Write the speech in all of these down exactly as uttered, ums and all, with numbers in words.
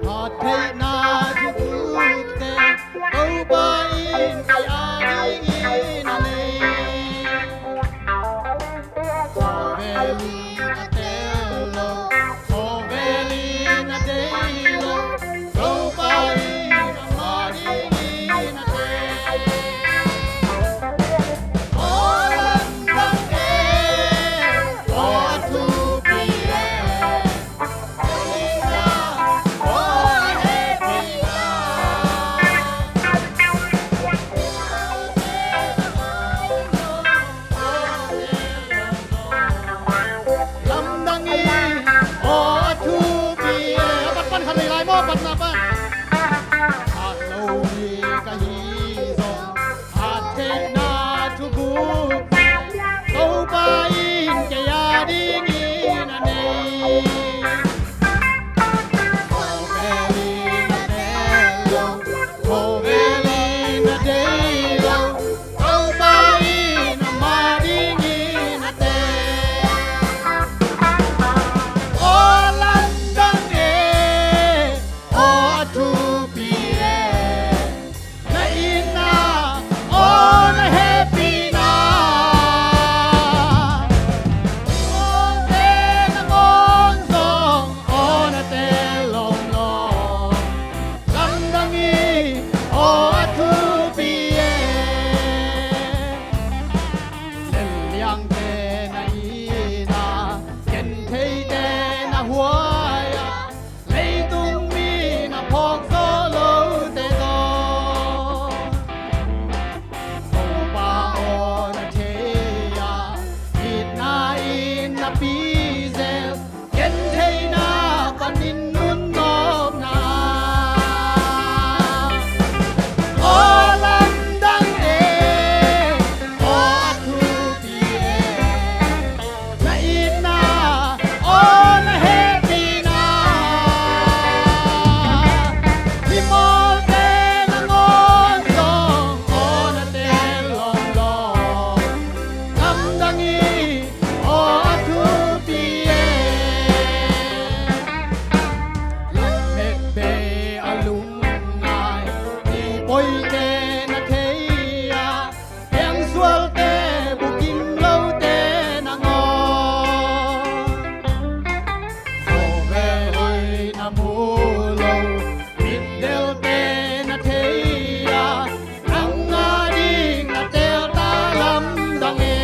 Phattheihna thugukte Topa in kei adingin a nei. Khawvel in a tel lo, khawvel in a deih lo, Topa in amah dingin a teel. Aw lamdang e, aw a thupi e. Lamdang i, aw a thupi e. A pat pan khat lei lai maw, patna pan. A lo hi ka hi zong, a theihna thuguk Topa in kei adingin a nei. Khawvel in a tel lo, khawvel in a deih lo, Topa in amah dingin a teel. Aw lamdang e, aw a thupi e. Na itna, aw na hehpihna. Aw te nangawn zong, aw na teel lawmlawm. Lamdang i, aw a thupi e. Lenliangte na itna, gentheite na huai a, leitung mi na phawk zawh lote zong, Topa aw na thei a, itna in na pi zel, gentheihna panin nunawkna. Aw lamdang e, aw a thupi e. Na itna, aw na hehpihna. Mimawlte nangawn zong, aw na teel lawmlawm. Lamdang i, aw a thupi e. Lamet bei a lungngai, i poite na thei a, Piangsualte bukim lote nangawn. Khawvel hoih na mu lo, mitdelte na thei a, nang ading na teel ta, lamdang e.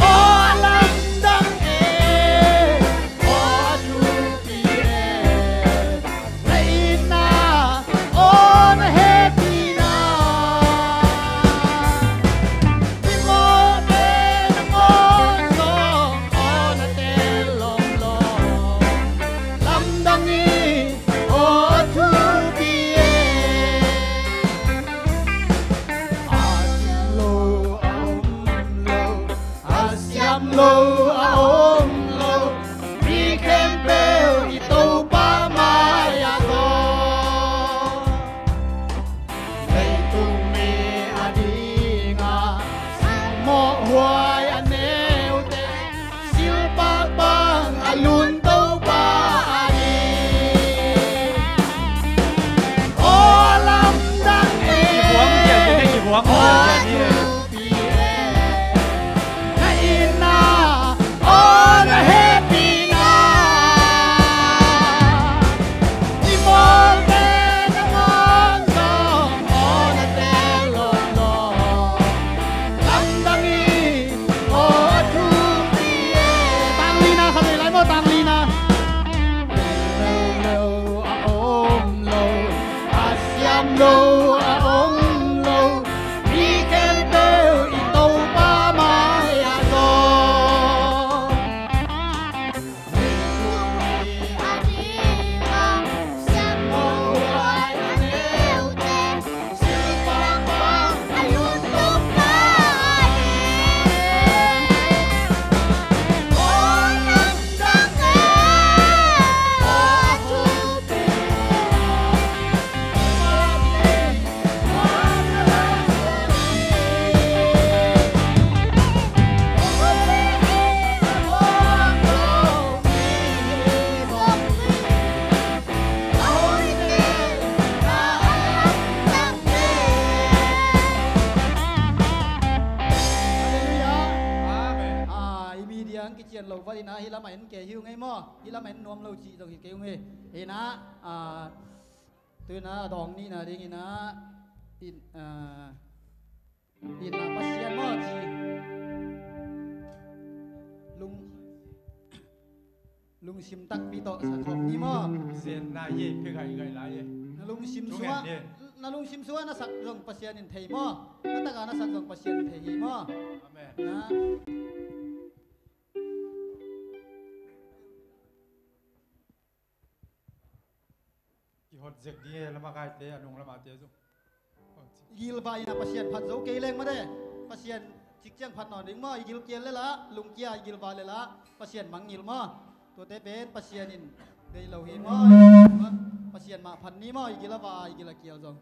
Aw lamdang e, aw a thupi e. Na itna, aw na hehpihna. Mimawlte nangawn zong, aw na teel lawmlawm. Lamdang i, aw a thupi e. A cing lo a om lo, a siam lo a om lo, mi khempeuh i Topa mai-ah zaw. Leitung mi adinga simmawh huai a neute, silpak bang a lun Topa ading. Aw lamdang e, aw thupi e. Na itna, Pasian kician lo vatin ah hih lamah en kei hi ung ei maw. Hih lamah en nuam lo cih zong hi kei ung ei. Hi in ah, ah, tu in ah dawng nihna ding in ah, in, ah, in ah Pasian maw ci. Lung, lungsim takpi tawh sa khawm ni maw. Zen na ye, phe gai gai lai ye. Na lungsim sungah, na lungsim sungah na sak zong Pasian in thei maw. Na takah na sak zong Pasian in thei hi maw. Amen. Na kihot zek ding e, lamakaite a nung lamate zong. I gilva in ah Pasian phat zo kei leng mah de. Pasian cik ciang phat nawn ding maw. I gil kial le lah, lungkia i gilva le lah Pasian mangngilh maw. Tuate pen Pasian in dei lo hi maw. Pasian mah phat ni maw. I gil a va, i gil a kial zong.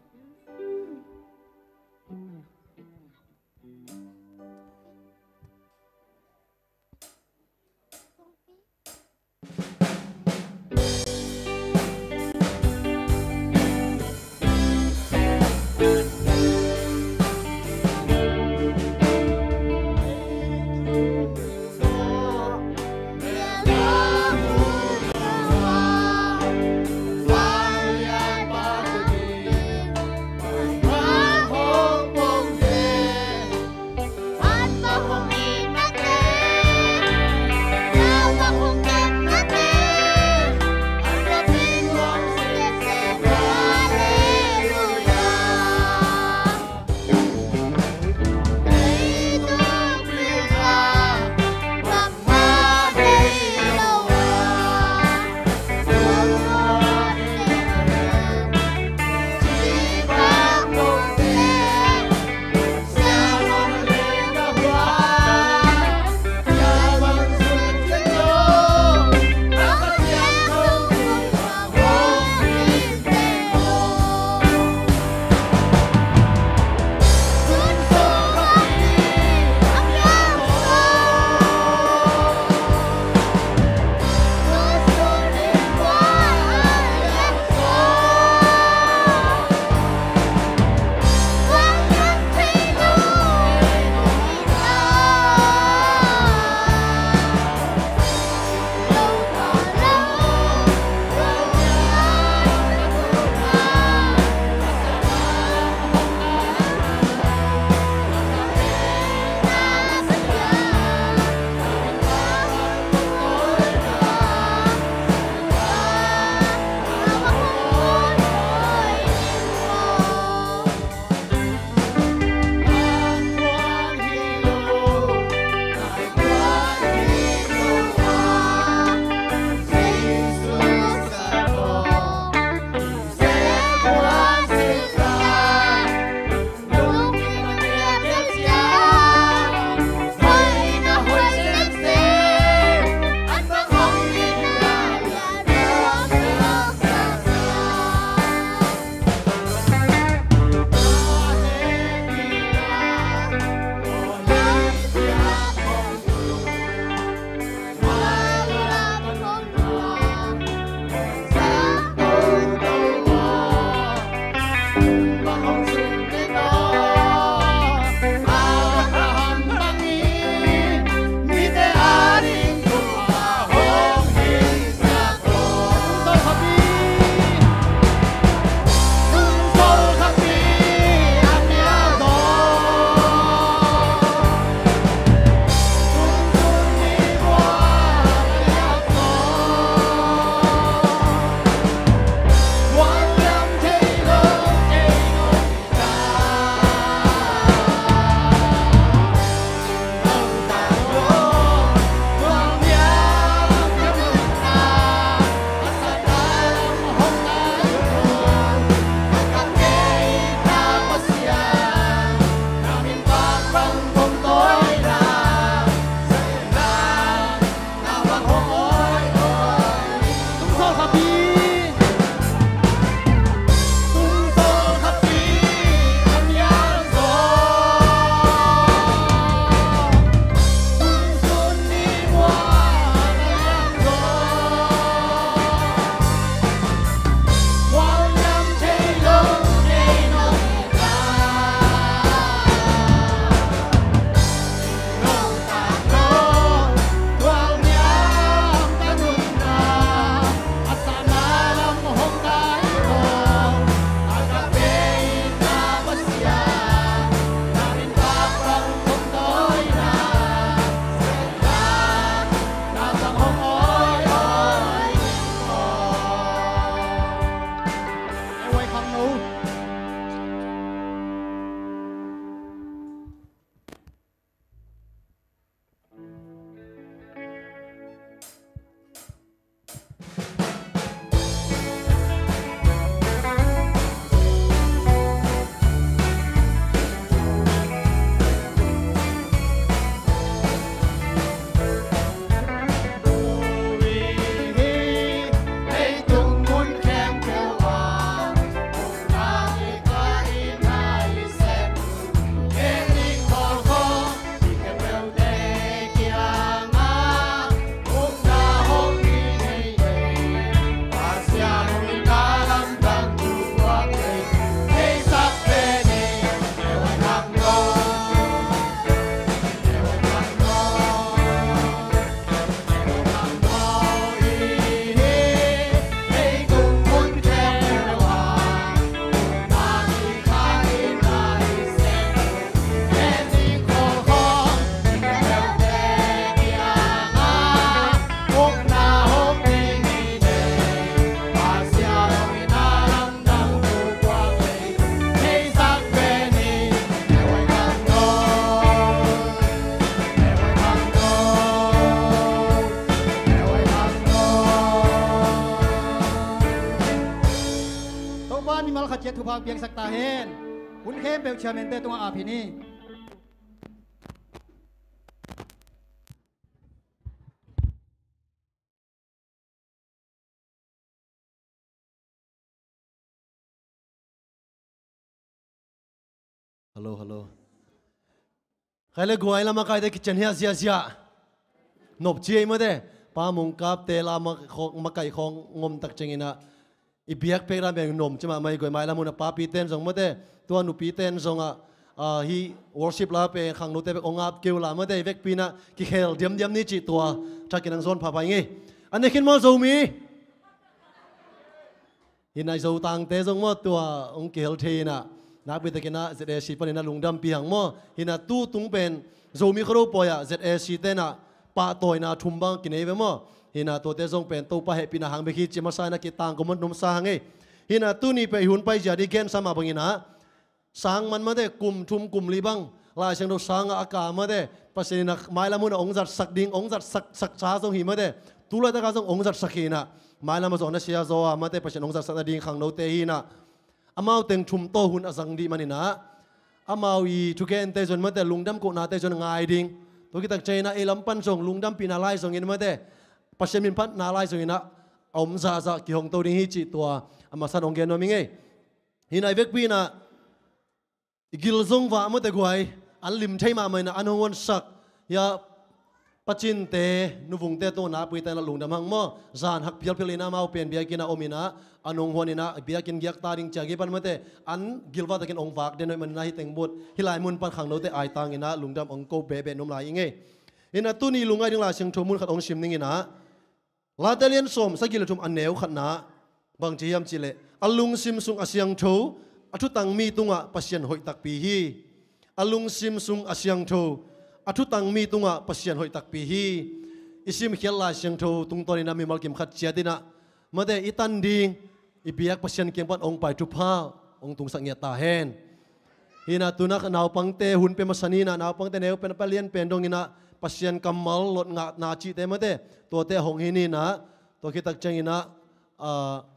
Vak piangsak ta hen. Hun khempeuh chairman-te tungah ap hi ni. Hello, hello. Khai le guai lam a kaite kician hiah ziahziah. Nop ci ei mate. Pa Mung Kap te la ma-, khawng, makaih khawng ngom tak ciangin ah, i biak pek dan beng nop ci mahmah hi. Guai mailam hun ah papi ten zong mate, tua nupi ten zong ah, ah, hih worship la pen khangnote bek hong ap kei uh la mate, i vekpi in ah kikhel diamdiam ni cih tua thakin hong zawn phapha ing ei. A ne khin maw Zomi? Hi in ah i Zotangte zong maw tua hong kihel thei in ah, nakpi takin ah Z A C panin ah lungdampih hang maw. Hi in ah tu tung pen Zomi Khuado pawi ah Z A C te in ah pahtawina thum bang kinei ve maw. Hi in ah tuate zong pen Topa hehpihna hang bek hi ci masa in ah kitangko mawk nuam sa hang ei. Hi in ah tuni pen i hun paizia ding gensa mah bangin ah sang man mate, kum thum kum li bang Lai Siangtho sang a a ka mate, Pasian in ah mailam hun ah hong zatsak ding, hong zatsak, sak sa zong hi mate, tu laitak ah zong hong zatsak hi in ah, mailam ah zong na sia zaw a mate, Pasian hong zatsak nading khangnote hi in ah, amau teng thum tawh hun a zang dih manin ah, amau i thugente zong mate, lungdam kohnate zong ngai ding. Tua khit tak ciangin ah ei lam pan zong lungdampihna lai zongin mate, Pasian min phatna lai zongin ah a om zahzah kihong to ding hi cih tua a masa in hong gen nuam ing ei. Hi in ah i vekpi in ah i gil zong vah mate guai, an lim thei mahmah in ah an hong huansak. Hiah Pa Cinte, Nu Vungte tungah nakpi takin ah lungdam hang maw. Zan hak phialphial in ah amau pen biakinn ah om in ah, an hong huan in ah biakinn giak ta ding ciang hi pan mate, an gilvah takin hong vak den hoih manin ah hih teng bud, hih lai mun pan khangnote aitang in ah lungdam hong ko behbeh nuam lai ing ei. Hi in ah tuni lungngaih ding Lai Siangtho mun khat hong sim ning in ah, Late lian sawm, sagih le thum, a neu khatna bang ci hiam cih leh, a lungsim sung a siangtho, a thutang mi tungah Pasian hoih takpi hi. A lungsim sung a siangtho, a thutang mi tungah Pasian hoih takpi hi. I simkhiat Lai Siangtho tungtawnin ah mimal kim khat ciat in ah, mate, i tan ding, i biak Pasian kiang pan hong pai thupha hong tungsak ngiat ta hen. Hi in ah tu-in ah naupangte hun pia masa ni in ah, naupangte neu pen a palian pen dongin ah Pasian kammal lot ngahna cihte mate, tuate a hong hi ni in ah, tua khit tak ciangin ah, ah,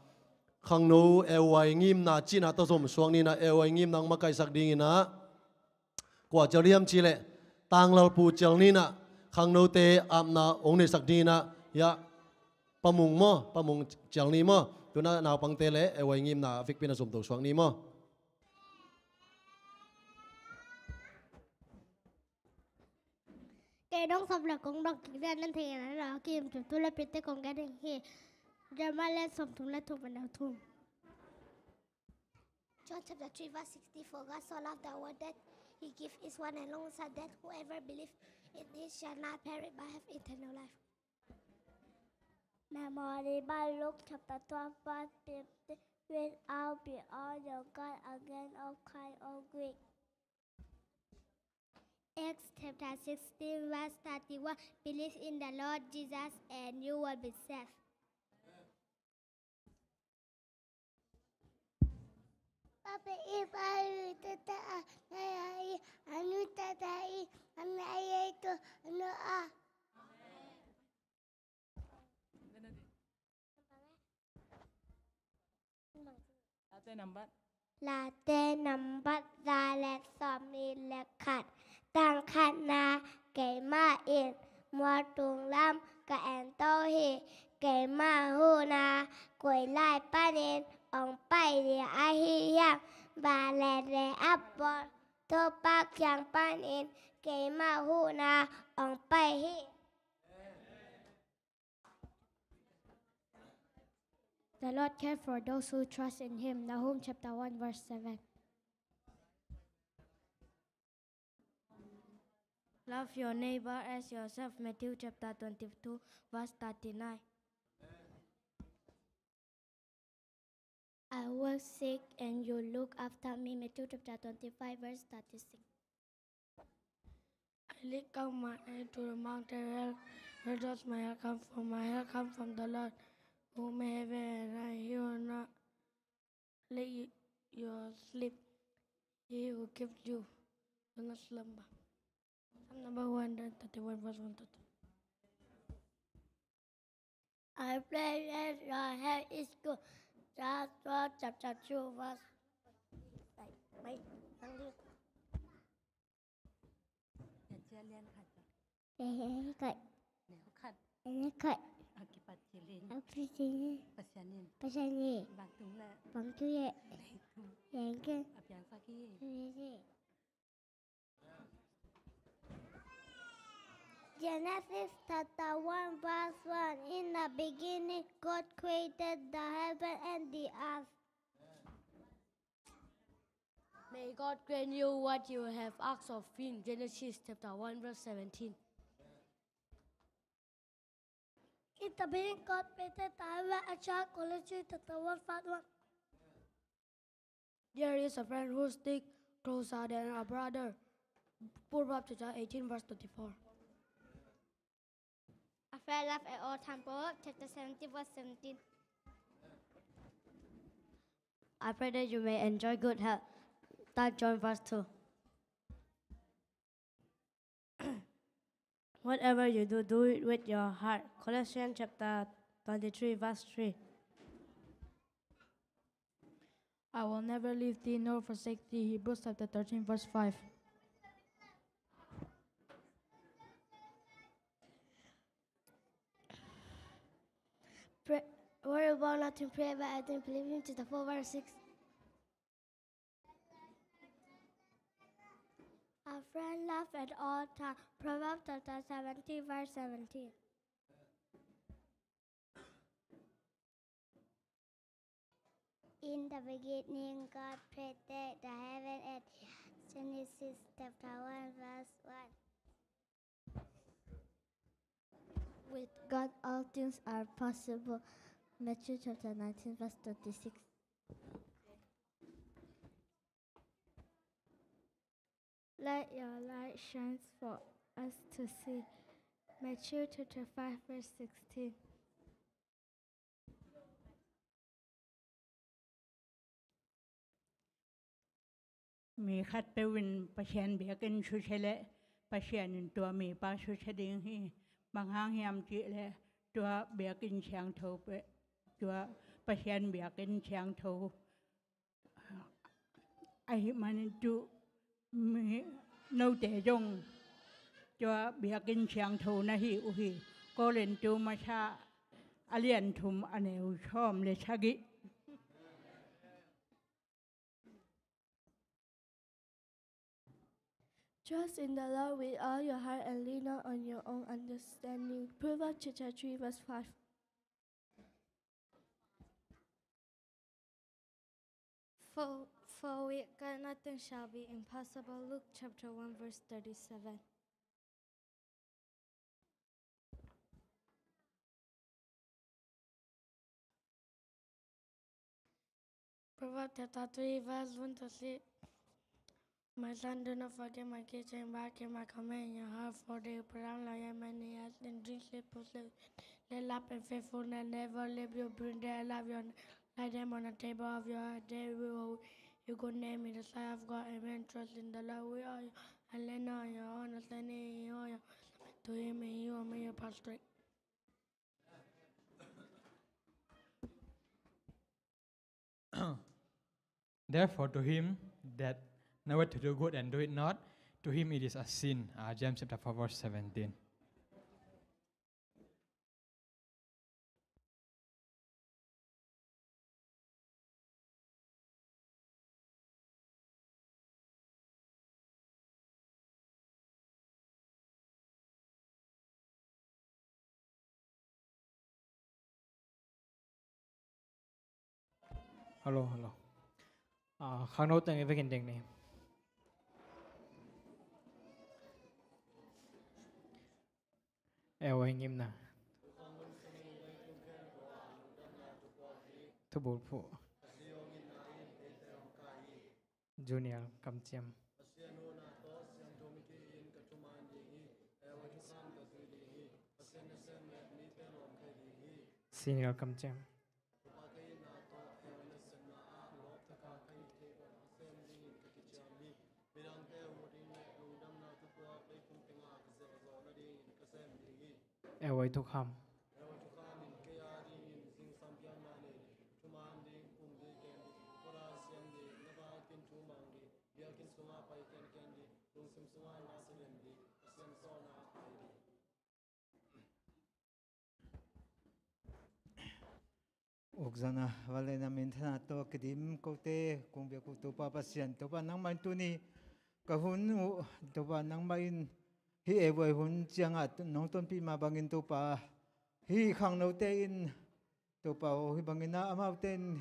khangno A Y ngimna cihna tawh zom suak ni in ah, A Y ngimna hong makaihsak dingin ah, kua cial hiam cih leh, Tanglalpu cial ni in ah, khangnote apna hong neisak dingin ah, hiah Pa Mung maw, Pa Mung cial ni maw. Tu-in ah naupangte le A Y ngimna a vekpi in ah zom to suak ni maw. Kei dong sawm le kong dong kik lian nan thei na na kim tu tu le pite kong ga ding hi. Jeremiah le sawm thum le thum le thum. John chapter three verse sixty-four, God so loved the world that he gave his one and only Son, that whoever believe in him shall not perish but have eternal life. Memory verse, Luke chapter twelve verse fifteen, "Wilt thou be all your God again, O kind, O great." Acts chapter sixteen verse thirty-one, "Believe in the Lord Jesus and you will be saved." Papa i pa i tata a na ya i anu tata i ana ya i to anu a. Late nambat. Late nambat za le sawmnih le khat. Tang khatna, keimah in mual tung lam ka en to hi. Keimah huhna koi lai panin hong pai ding ahi hiam? Vale le a pawl, Topa kiang panin keimah huhna hong pai hi. The Lord cares for those who trust in him. Nahum chapter one verse seven. Love your neighbor as yourself. Matthew chapter twenty-two verse thirty-nine. I was sick and you look after me. Matthew chapter twenty-five verse thirty-six. I lift up my eyes to the mountain, where, where does my help come from? My help come from the Lord, who made heaven and earth. He will not let you, you sleep. He will keep you. Do not slumber. Psalm number one hundred thirty-one, verse one to two. I pray that your help is good. Joshua chapter two, verse. Ai, nang di. Cia lian khat. Eh, eh, khat. Neu khat. Eh, khat. A kipat cilin. A kipat cilin. Pasian in. Pasian in. Bang tung le. Bang tung le. Leitung. Leitung. A piangsak hi. A piangsak hi. Genesis chapter one verse one. In the beginning, God created the heaven and the earth. May God grant you what you have asked of Him. Genesis chapter one verse seventeen. In the beginning, God created the heaven and the earth. Colossians chapter one verse one. There is a friend who sticks closer than a brother. Proverbs chapter eighteen verse twenty-four. A friend love at all time. Proverbs chapter seventeen verse seventeen. I pray that you may enjoy good health. Third John verse two. Whatever you do, do it with your heart. Colossians chapter twenty-three verse three. I will never leave thee nor forsake thee. Hebrews chapter thirteen verse five. Pray, worry about nothing, pray about everything, Philippians chapter four verse six. A friend love at all time. Proverbs chapter seventeen verse seventeen. In the beginning, God created the heaven and the earth. Genesis chapter one verse one. With God, all things are possible. Matthew chapter nineteen verse twenty-six. Let your light shine for us to see. Matthew chapter five verse sixteen. Mi khatpeuh in Pasian biakinn susia leh Pasian in tua mipa susia ding hi. Bang hang hiam cih leh tua biakinn siangtho peuh, tua Pasian biakinn siangtho ahih manin tu mi note zong tua biakinn siangtho na hi uh hi. Korintu masa a lian thum a neu sawm le sagih. Trust in the Lord with all your heart and lean not on your own understanding. Proverbs chapter three verse five. For, for with God nothing shall be impossible. Luke chapter one verse thirty-seven. Proverbs chapter three verse one to three. My son, do not forget my teaching, but keep my command in your heart, for they will prolong life and many years, and dreams will pursue. Let love and faithfulness never leave you. Bring their love, your, write them on the table of your heart. They will hold you good name in the sight of God. Amen. Trust in the Lord with all your heart, and lean not on your own understanding. In all your ways submit to Him, and He will make your path straight. Therefore, to him that knoweth to do good and do it not, to him it is a sin. Uh, James chapter four, verse seventeen. Hello, hello. Ah, khangno teng i vekin ding ni. Eo, ei ngimna. Thubul phuh. Junior kamciam. Senior kamciam. Eo, ei thukham. Eo, ei thukham in kei a dingin zingsang piakna nei ding, thuman ding, pum ding, kem ding, khuadah siam ding, na bangin thu mang ding, Ukzana vale na min thana to kidim kote kong bia ko Topa Pasian, Topa nangmah in tuni ka hun uh, Topa nangmah in hih ei vuai hun ciangah nong tonpih mah bangin Topa, hih khangnote in Topa aw, hih bangin ah amaute in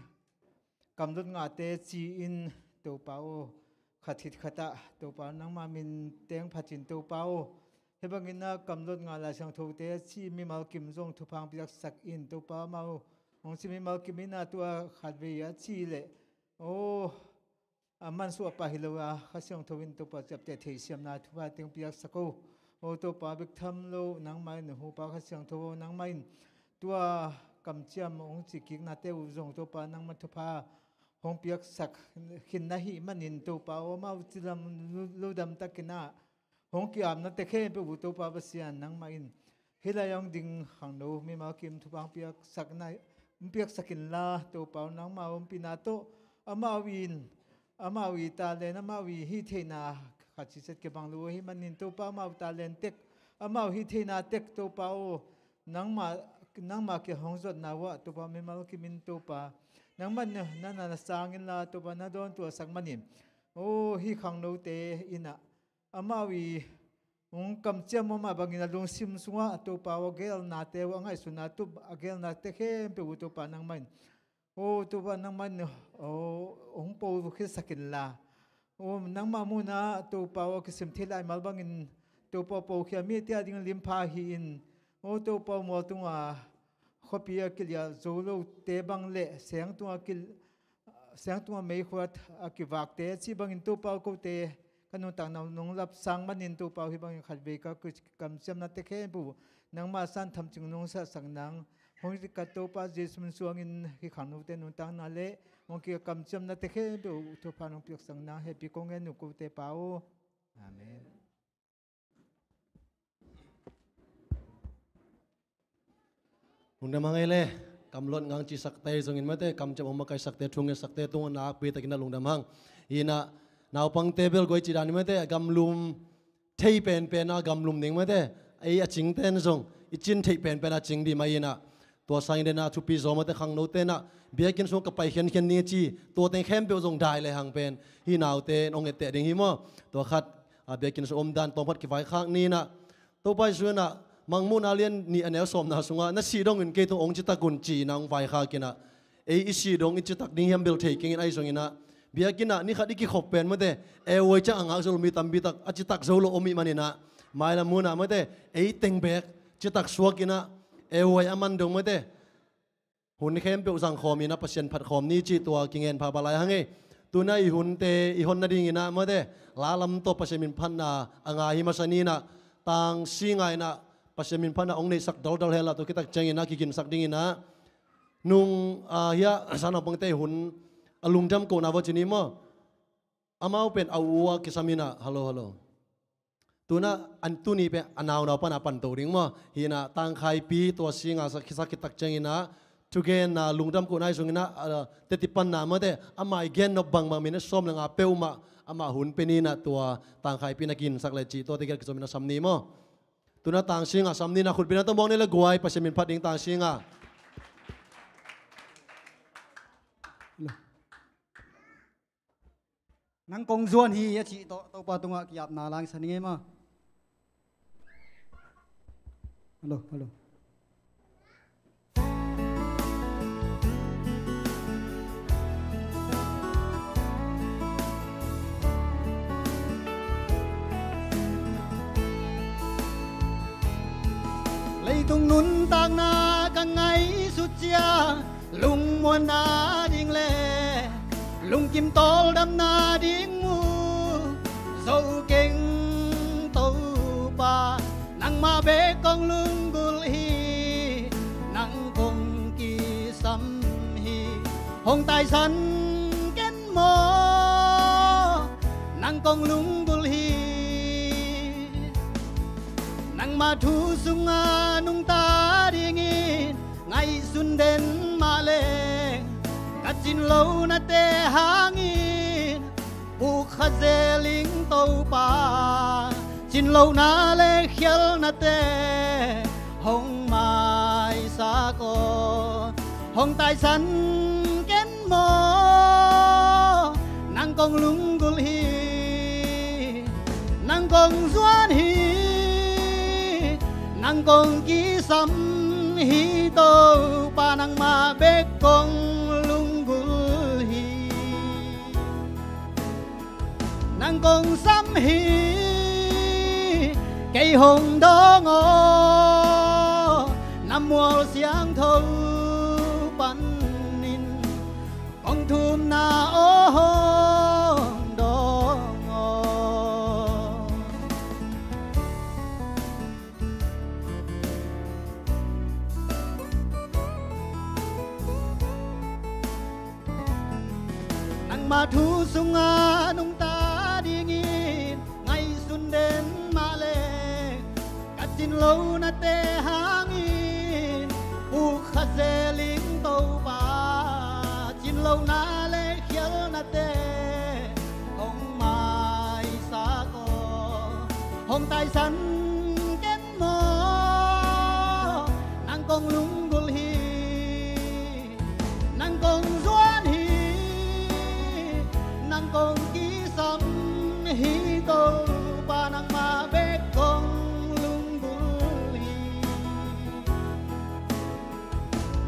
kamlot ngahte ci-in Topa aw, khat khit khatah Topa nangmah min teng phatin Topa aw, hih bangin ah kamlot ngah Lai Siangthote a ci mimal kim zong thupha piaksak in Topa amau hong ci mimal kim in ah tua khatvei a ci leh aw, a mansuah pah hi lo a, Kha Siangtho in Topa ciapteh theihsiamna thupha teng piaksak o. O Topa bek tham lo nangmah in, Hupa Kha Siangtho nangmah in tua kamciam hong ci kiknate uh zong Topa nangmah thupha hong piaksak khin na hih manin Topa aw, amau cilam lu-, ludam takin ah hong ki-apnate khempeuh uh Topa Pasian nangmah in hih lai-ah hong ding khangno mimal kim thupha hong piaksak na, hong piaksak inla Topa aw, nangmah ompihna tawh amau in, amau i talent, amau i hih theihna khat ciset kibang lo ahih manin Topa amau talent tek, amau hih theihna tek Topa aw, nangmah, nangmah kia hong zuatna uh ah Topa mimal kim in Topa nangmah na, na, na, na sang inla Topa na dawntuahsak manin aw, hih khangnote in ah amau i hong kamciam mah bangin a lungsim sungah Topa aw, a gelnate uh, a ngaihsutna tup a gelnate khempeuh uh Topa nangmah in, aw Topa nangmah in, aw, hong po khitsak inla, aw nangmah munah Topa aw, a kisim thei laimal bangin Topa aw, pokhia mite a ding limpha hi-in, aw Topa aw, mual tunga khuapi a kiliah zo lote bang le seng tunga kil-, seng tunga meikhuat a kivakte a cih bangin Topa aw, kote ka nuntakna nong lapsang manin Topa aw, hih bangin khatvei ka kamciamnate khempeuh nangmah san thamcing nong sahsak nang. Hong kikat Topa Jesu min suangin hih khangnote nuntakna le hong kikat kamciamnate khempeuh thupha nong piaksak nang. Hehpih kong ngen uh kote Pa aw. Amen. Lungdam hang ei le, kamlot ngang cisakte zongin mate, kamciam hong makaisakte, thu ngetsakte tungah nakpi takin ah lungdam hang. Hi-in ah naupangte bel guai cih dan in mate, a gamlum thei penpen a gamlum ding mate, ei a cingten zong i cin theih penpen a cing ding mah hi-in ah, tua sangin den ah thupi zaw mate, khangnote in ah biakinn sung ka pai khenkhen ding a ci, tua teng khempeuh zong dai lehang pen hih naute in hong etteh ding hi maw. Tua khat, a, biakinn sung omdan tawmkhat kivaikhak ni-in ah, Topa Jesu in ah Mangmuhna lian nih a neu sawmna sungah, na sih dongin kei tung hong citak un ci-in ah hong vaikhak in ah, ei i sih dong i citak ding hiam bel thei keng in, ahi zongin ah biakinn ah ni khat i kikhop pen mate, e uai ciang a ngak zo lo mi tampi tak, a citak zo lo om ih manin ah, mailam hun ah mate, ei teng beek citak suak in ah, e uai a man dong mate, hun khempeuh zangkhawm in ah Pasian phatkhawm ni cih tua kingen pha pah lai hang ei. Tu-in ah i hunte i hon nadingin ah mate, la lam tawh Pasian min phatna a ngai hi masa ni-in ah, Tang Singa in ah Pasian min phatna hong neihsak daldal hen la, tua khit tak ciangin ah kiginsak dingin ah, nung, a, hih a, sa naupangte hun a lungdam kohna va ci ni maw. Amau pen a u a kisam in ah, hello, hello. Tu-in ah, an tuni pen a naunau pan a pan to ding maw. Hi-in ah Tang Khaipi, tua Singa sa, sa khit tak ciangin ah, thugenna, lungdam kohna ahi zongin ah, a, teci panna mate, amah i gen nop bangbang, minute sawm le nga peuhmah amah hun pia ni-in ah, tua Tang Khaipi na kiginsak le cih, tua teci a kizom in ah sam ni maw. Tu-in ah Tang Singa sam ni-in ah, khutbetna tawh muak ni le guai, Pasian min phat ding Tang Singa. Nang kong zuan hi a cih tawh Topa tungah ki-apna langsan ing ei maw. Hello, hello. Leitung nuntakna ka ngaihsut ciang, lungmuanna ding le lungkim tawldamna ding mu zo keng Topa, nangmah bek kong lunggulh hi, nang kong kisam hi. Hong taisan ken maw, nang kong lunggulh hi. Nangmah thu sungah nungta dingin ngaihsun den mah leng, ka cin lonate hangin Puk kha zel ing Topa, cinlohna le khialhnate hong maisak aw. Hong taisan ken maw, nang kong lunggulh hi, nang kong zuan hi, nang kong kisam hi, Topa nangmah bek kong lunggulh hi. Nang kong sam hi, kei hong dawng aw, na mual siangtho panin kong thumna aw hong dawng aw. Nangmah thu sungah nungta dingin ngaihsun den mah leh, ka cinlohnate hangin puk kha zel ing Topa, cinlohna le khialhnate hong maisak aw. Hong taisan ken maw, nang kong lunggulh hi, nang kong zuan hi, nang kong kisam hi, Topa nangmah bek kong lunggulh hi.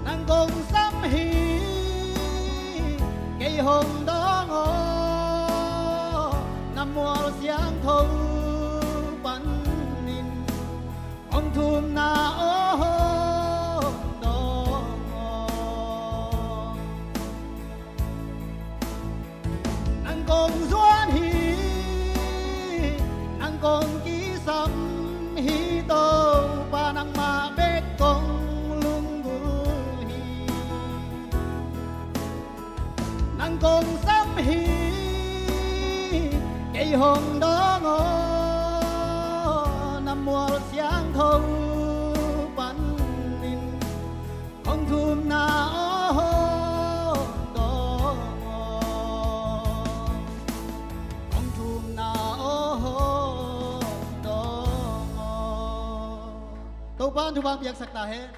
Nang kong sam hi, kei hong dawng aw, na mual siangtho panin kong thumna aw hong dawng aw. Nang kong zuan hi, nang kong kisam hi, Topa nangmah bek kong lunggulh hi. Nang kong sam hi, kei hong dawng aw, na mual siangtho panin kong thumna aw hong dawng aw. Kong thumna aw hong dawng aw. Topa'n thupha piaksak ta hen.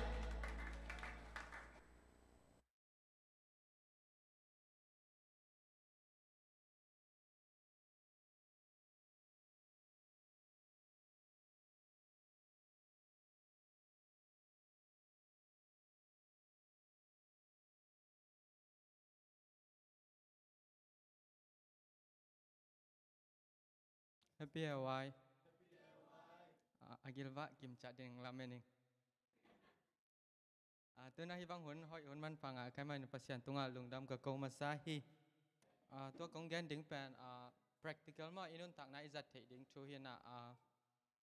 Happy Hawaii. A, a gilvah kimciat ding lamen ing. A, tuna hih bang hun hoih hun manpha ngah ka hih manin Pasian tungah lungdam ka ko masa hi. A, tua kong gen ding pen, a, practical maw, i nuntakna i zat theih ding thu hi a, a,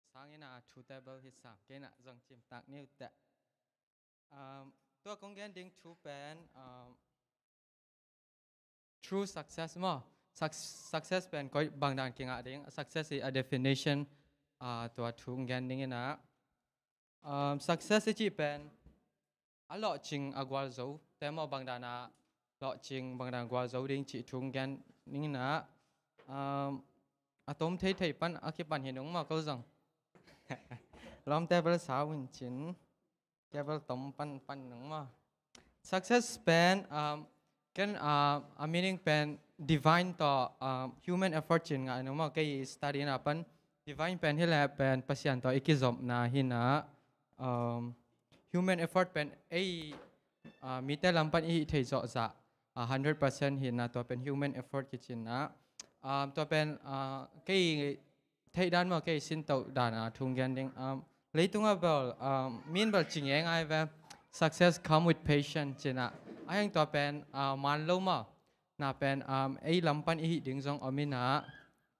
sang in a thu table hi sam, kei na zong cimtak ni uh teh. Um, tua kong gen ding thu pen, um, true success maw? Suc-, success pen koi bangdan kingah ding, success i a definition, uh, tua thu kong gen ding in a, um, success i cih pen a lawhcing a gualzo te maw, bangdan a lawhcing, bangdan gualzo ding cih thu kong gen ding in a, um, a tom theithei pan a kipan hi nung maw, ko zong. Lawmte bel sau in cin. Kei bel tom pan pan nung maw. Success pen, um, ken, uh, a meaning pen divine tawh, um, human effort cin ngah nung maw. Kei i study na pan divine pen hi leh pen Pasian tawh i kizopna hi a, um, human effort pen ei, uh, mite lam pan i hih theih zawh zah, uh, hundred percent hi a, tua pen human effort kici a. Um, tua pen, uh, kei theih dan maw, kei sintoh dan a thu kong gen ding. Um, leitung a bel, um, mi in bel ci ngeingai ve, success come with patience ci a. A heng tua pen, uh, man lo maw. Na pen, um, ei lam pan i hih ding zong om in a,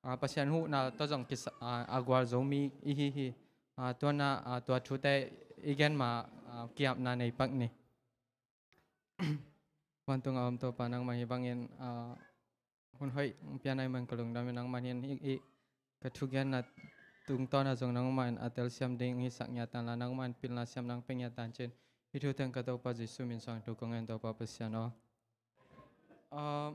uh, Pasian huhna tawh zong kisa-, uh, a gualzo mi i hi hi. Uh, tua na, uh, tua thute i gen ma, uh, kiapna nei pak ni. Vantung a om Topa nangmah hih bangin, ah, hun hoih hong pia na hih man ka lungdam in, nangmah in hih, hih ka thugenna tungtawn ah zong nangmah in a telsiam ding hong hisak ngiat tan la, nangmah in pilna siam nang pia ngiat tan cin. Hih thu teng ka Topa Jesuh min suang thu kong ngen, Topa Pasian aw. Ah,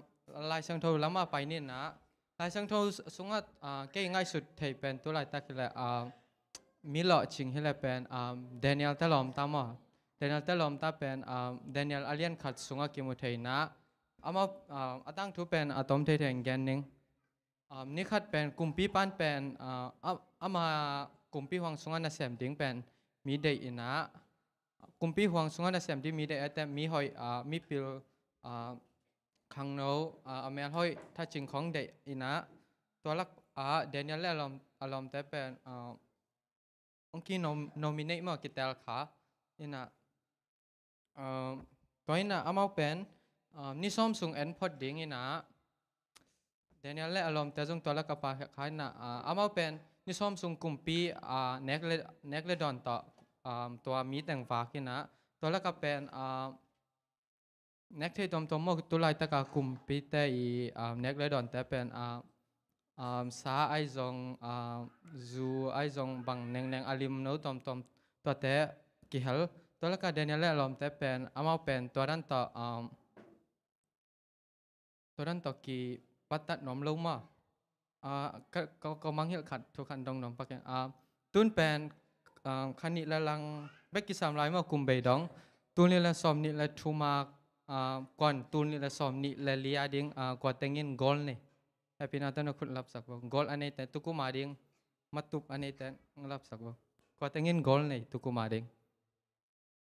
Lai Siangtho lam ah pai ni a, Lai Siangtho sungah, ah, kei ngaihsut thei pen tu laitak hileh, ah, mi lawhcing hileh pen, ah, Daniel te lawmta maw. Daniel te lawmta pen, ah, Daniel a lian khat sungah kimu thei inah. Amau, ah, a tangthu pen a tom thei thei in gen ning. Ah, ni khat pen kumpi pan pen, ah, a-, ama kumpi huang sungah nasem ding pen mi deih inah. Kumpi huang sungah nasem ding mi deih ete mi hoih, ah, mipil, ah, khangno, ah, a mel hoih thacing khong deih inah. Tua lak ah Daniel le a lawm, a lawmte pen, ah, hong ki nom-, nominate maw kitel kha inah. Ah, tua inah amau pen, ah, ni sawm sung en phot ding inah. Daniel le a lawmte zong tua lak a pha kha inah, ah, amau pen ni sawm sung kumpi, ah, nek le, nek le dawn tawh, ah, tua mi teng vak inah. Tua lak a pen, ah, nek thei tuamtuam maw tu laitaka kumpite i, ah, nek le dawnte pen, ah, ah, sa ai zong, ah, zu ai zong bang nengneng a limno tuamtuam tuate kihel. Tua laka Daniel le a lawmte pen amau pen tua dan tawh, ah, tua dan tawh kipattat nuam lo maw. Ah, ka, ka, ka mangngilh khat thu khat dong nuam pak ing. Ah, tun pen, ah, kha nih le lang bek kisam lai maw kum bei dong. Tul nih le sawm nih le thu mak, ah, kuan tul nih le sawm nih le li a ding, ah, kua tengin gold nei. Hehpihna tawh na khut lapsak vo. Gold a neite tu kum a ding. Matup a neite lapsak vo. Kua tengin gold nei tu kum a ding.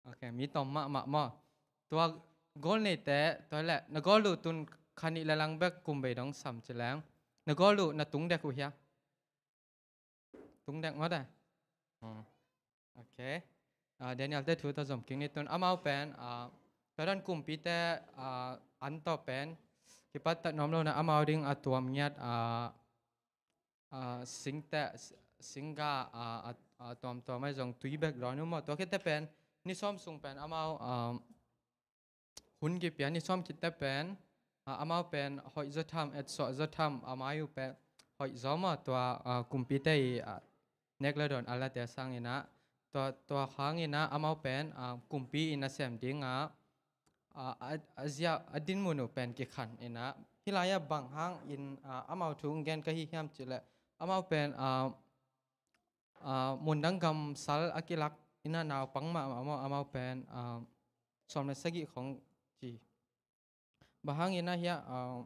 Ok, mi tom mahmah maw. Tua gold neite, tua leh, na gold uh tun kha nih le lang bek kum bei dong sam ci leng. Na gold uh na tung dek uh hia? Tung dek maw de? Hmm. Ok. Ah, Daniel te thu tawh zom kik ni tun. Amau pen, ah, tua dan kumpite, ah, an tawh pen kipattat nuam lo na amau ding a tuam ngiat, ah, ah, singte, s-, singga, ah, a, a tuamtuam ai zong tui bek dawn uh maw. Tua khit teh pen, ni sawm sung pen amau, ah, hun kipia ni sawm khit teh pen, ah, amau pen hoih zaw tham, etsuah zaw tham, a mai uh pen hoih zaw maw tua, ah, kumpite i, ah, nek le dawn a late sang inah, tua, tua hang inah amau pen, ah, kumpi i nasem ding ah, ah, a, a zia, a dinmun uh pen kikhan inah. Hih lai-ah bang hangin, ah, amau thu hong gen ka hi hiam cih leh, amau pen, ah, ah, mundang gamsal a kilak inah naupang mahmah maw, amau pen, ah, sawm le sagih khong ci. Bang hangin ah hiah, ah,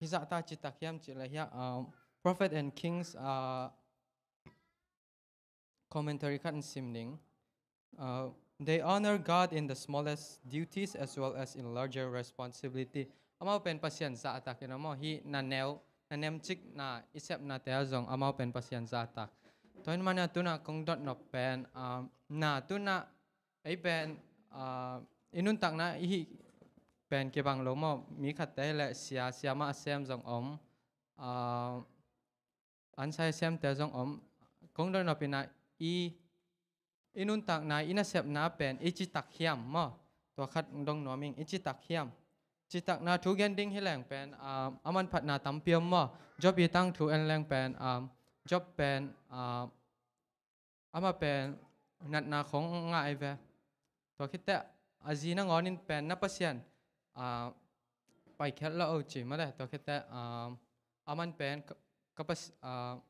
hih zahta citak hiam cih leh hiah, ah, Prophet and Kings, ah, commentary khat in sim ning. Uh, they honor God in the smallest duties as well as in larger responsibility. Amau pen Pasian zahtak in amau hih na neu, na nemcik na i sepnate ah zong amau pen Pasian zahtak. Tua in mana tuna kong dot nop pen, um, na tuna ei pen, uh, i nuntakna i hih pen kibang lo maw, mi khatte le sia, siamah a sem zong om. Uh, an sai semte zong om. Kong dot nop inah i, i nuntakna, i nasepna pen i citak hiam maw. Tua khat dong nuam ing, i citak hiam. Citakna thu gen ding hi leng pen, ah, a manphatna tampi om maw. Job i tangthu en leng pen, ah, Job pen, ah, amah pen natna khong ngah ei ve. Tua khit teh a zi nangawnin pen na Pasian, ah, paikhiat lo o ci maw le. Tua khit teh, ah, aman pen ka, ka pas-, ah,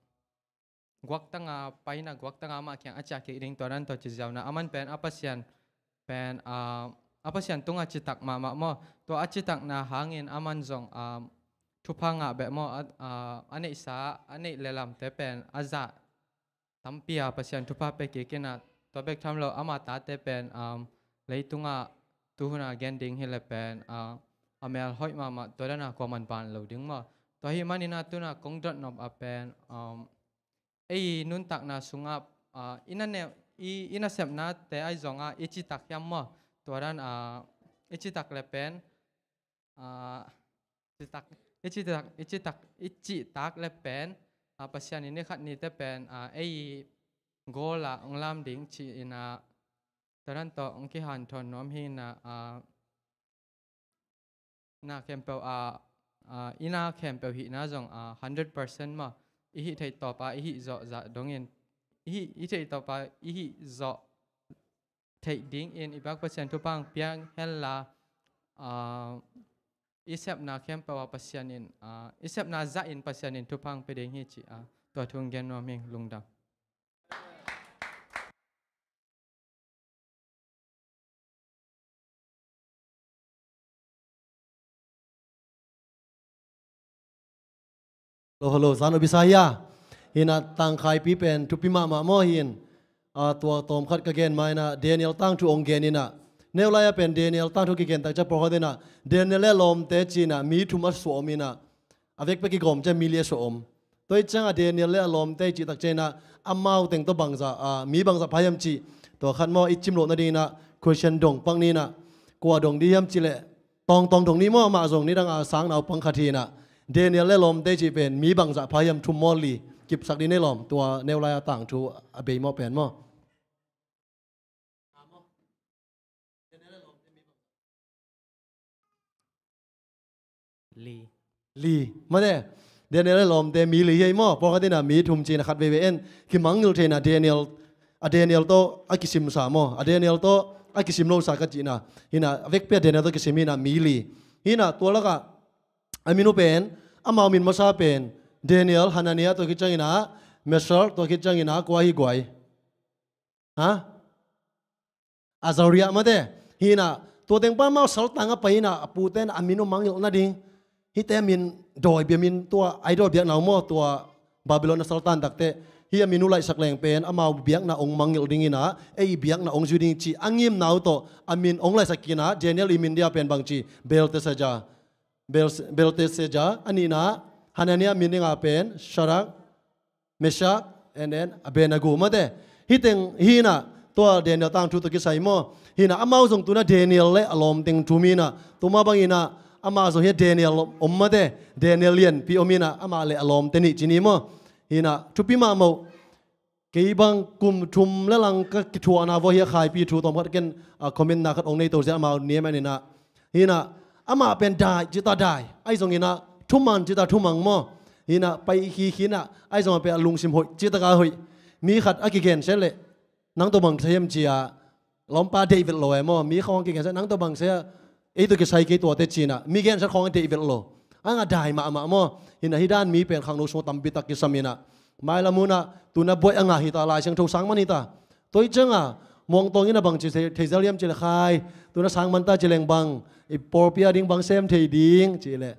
guaktanga paina, guaktanga amah kiang a ciah kik ding tua dan tawh ci ziau na. Aman pen a Pasian pen, ah, a Pasian tunga citak mahmah maw. Tua a citakna hangin aman zong, ah, thupha ngah beh maw, a, ah, a neihsa, a neih le lamte pen a zah tampi a Pasian thupha pia kik inah, tua bek tham lo ama tate pen, um, leitungah tuhuna gen ding hi le pen, uh, a mel hoih mahmah, tua dana kuaman ban lo ding maw. Tua hi maninah tuna kong dot nop a pen, um, ei nuntakna sungah, uh, i na ne-, i, i nasepnate ai zongah i citak hiam maw. Tua dan, uh, i citak le pen, ah, citak, i citak, i citak, i citak le pen, ah, Pasian in i khat nite pen, ah, ei goal ah hong lam ding ci inah, tua dan tawh hong kihanthawn nuam hi inah, ah, na khempeuh, ah, ah, i na khempeuh hihna zong, ah, hundred percent maw, i hih theih tawp ah, i hih zawh zah dongin, i hih, i theih tawp ah, i hih zawh theih dingin i biak Pasian thupha hong pia hen la, ah, i sepna khempeuh ah Pasian in, ah, i sepna zahin Pasian in thupha hong pia ding hi ci-a tua thu hong gen nuam hi ing. Lungdam. Hello, hello, zan a bisa hi a. Hi in ah tangkhaipi pen thupi mahmah maw hi in. Ah, tua tawmkhat ka gen ma in ah Daniel tangthu hong gen in ah. Neu lai-a pen Daniel tangthu kigen tak ciang pawlkhat in ah Daniel le a lawmte ci in ah mi thum a suah om in ah. A vekpi a kigawm ciang mi li a suah om. Tua hi ciangah Daniel le a lawmte i cih tak ciangin ah amau teng tawh bangzah, ah, mi bangzah pha hiam cih, tua khat maw i cim loh nadingin ah question dong pak ni in ah, kua dong ding hiam cih leh tawngtawng dong ni maw, amah zong nidang a sang nau pang khat hi in ah, Daniel le a lawmte i cih pen mi bangzah pha hiam, thum maw li, kipsak ding nei lawm, tua neu lai-a tangthu a bei maw pen maw. Li. Li. Mate. Daniel le lawmte mi li hi ei maw. Pawlkhat in ah mi thum ci in ah khat veivei en. Kimangngilh thei in ah Daniel, a Daniel tawh a kisimsa maw. A Daniel tawh a kisim losa ka cih in ah. Hi in ah a vekpi a Daniel tawh kisim hi in ah mi li. Hi in ah tua lakah a min uh pen, amau min masa pen Daniel, Hananiah, tua khit ciangin ah Meshach, tua khit ciangin ah kua hi guai. Ha? Azariah mate. Hi in ah tua teng pan amau saltang a pai in ah a pute in ah a min uh mangngilh nading. Hihte a min dawi bia min tua idol biakna uh maw, tua Babylon a saltan takteh. Hih a min uh laihsak leng pen amau biakna hong mangngilh ding in ah, ei biakna hong zui ding cih a ngimna uh tawh a min hong laihsak kik in ah, Daniel i min dia pen bang ci, Belteshazzar. Bel-, Belteshazzar, a nihna, Hananiah min dinga pen, Shadrach, Meshach, and then Abednego mate. Hih teng hi in ah tua Daniel tangthu tawh kisai maw. Hi in ah amau zong tu in ah Daniel le a lawm teng thum hi in ah, tua mah bangin ah amah zong hi a Daniel om mate. Daniel lianpi om hi in ah amah le a lawmte nih ci ni maw. Hi in ah thupi mahmah uh. Kei bang kum thum le lang ka kithuahna vua hi a khaipi thu tawmkhat ken, ah, comment na khat hong nei to zia amau niam an in ah. Hi in ah amah pen dai cita dai, ahi zongin ah thumang cita thumang maw. Hi in ah pai khikhi in ah ahi zong a pen a lungsim hoih cita ka hoih. Mi khat a kigen seh leh nang tawh bang sa hiam ci a, lawmpa deih vet lo e maw, mi khawng kigen seh nang tawh bang sa, ei tawh kisai kei tuate ci in ah mi gen sat khawng a deih vet lo. A nga dai mahmah maw. Hi in ah hih dan mi pen khangno sungah tampi tak kisam in ah. Mailam hun ah tu in ah buaih a ngah hi ta, Lai Siangtho sang man hi ta. Tua hi ciangah Muangtuang in ah bang ci thei, thei zel hiam cih leh khai, tu in ah sang man ta ci leng bang, i pawlpi a ding bang sem thei ding cih leh.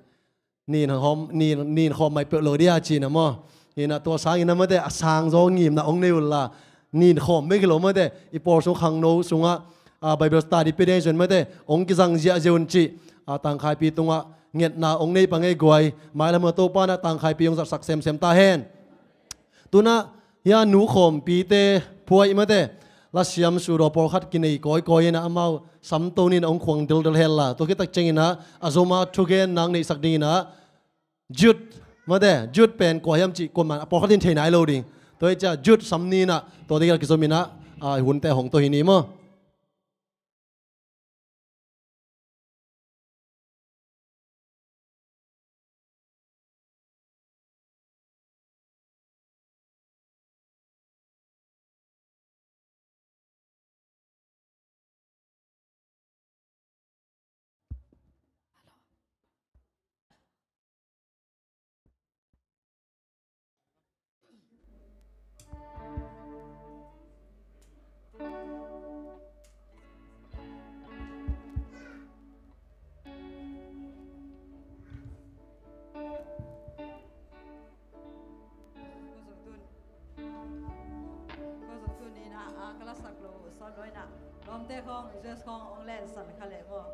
Nin khawm, nin, nin khawm mai peuh lo dia ci in ah maw. Hi in ah tua sangin ah mate a sang zaw ngimna hong nei un la. Nin khawm bek hi lo mate. I pawl sung khangno sungah, ah, Bible study pia ding zon mate. Hong kizang ziahziah un cih. Ah, tangkhaipi tungah ngetna hong nei pah ngei guai. Mailam hun ah Topa in ah tangkhaipi hong zatsak semsem ta hen. Tu in ah, hia nu khawmpite phuai mate, lasiam sudaw pawlkhat kinei kawikawi in ah amau samto ni in ah hong khuang dildil hen la. Tua khit tak ciangin ah, a Zoma thugen nang neihsak dingin ah, Jude mate, Jude pen kua hiam cih kuaman a pawlkhat in thei nai lo ding. Tua hi ciah Jude sam ni in ah, tua ding ah kizom in ah, a hunte hong to hi ni maw. Ko zong tun, ko zong tun ni in ah, a, ka lasak lo, sawl lo in ah, lawmte khawng, dress khawng hong lensan kha leh maw.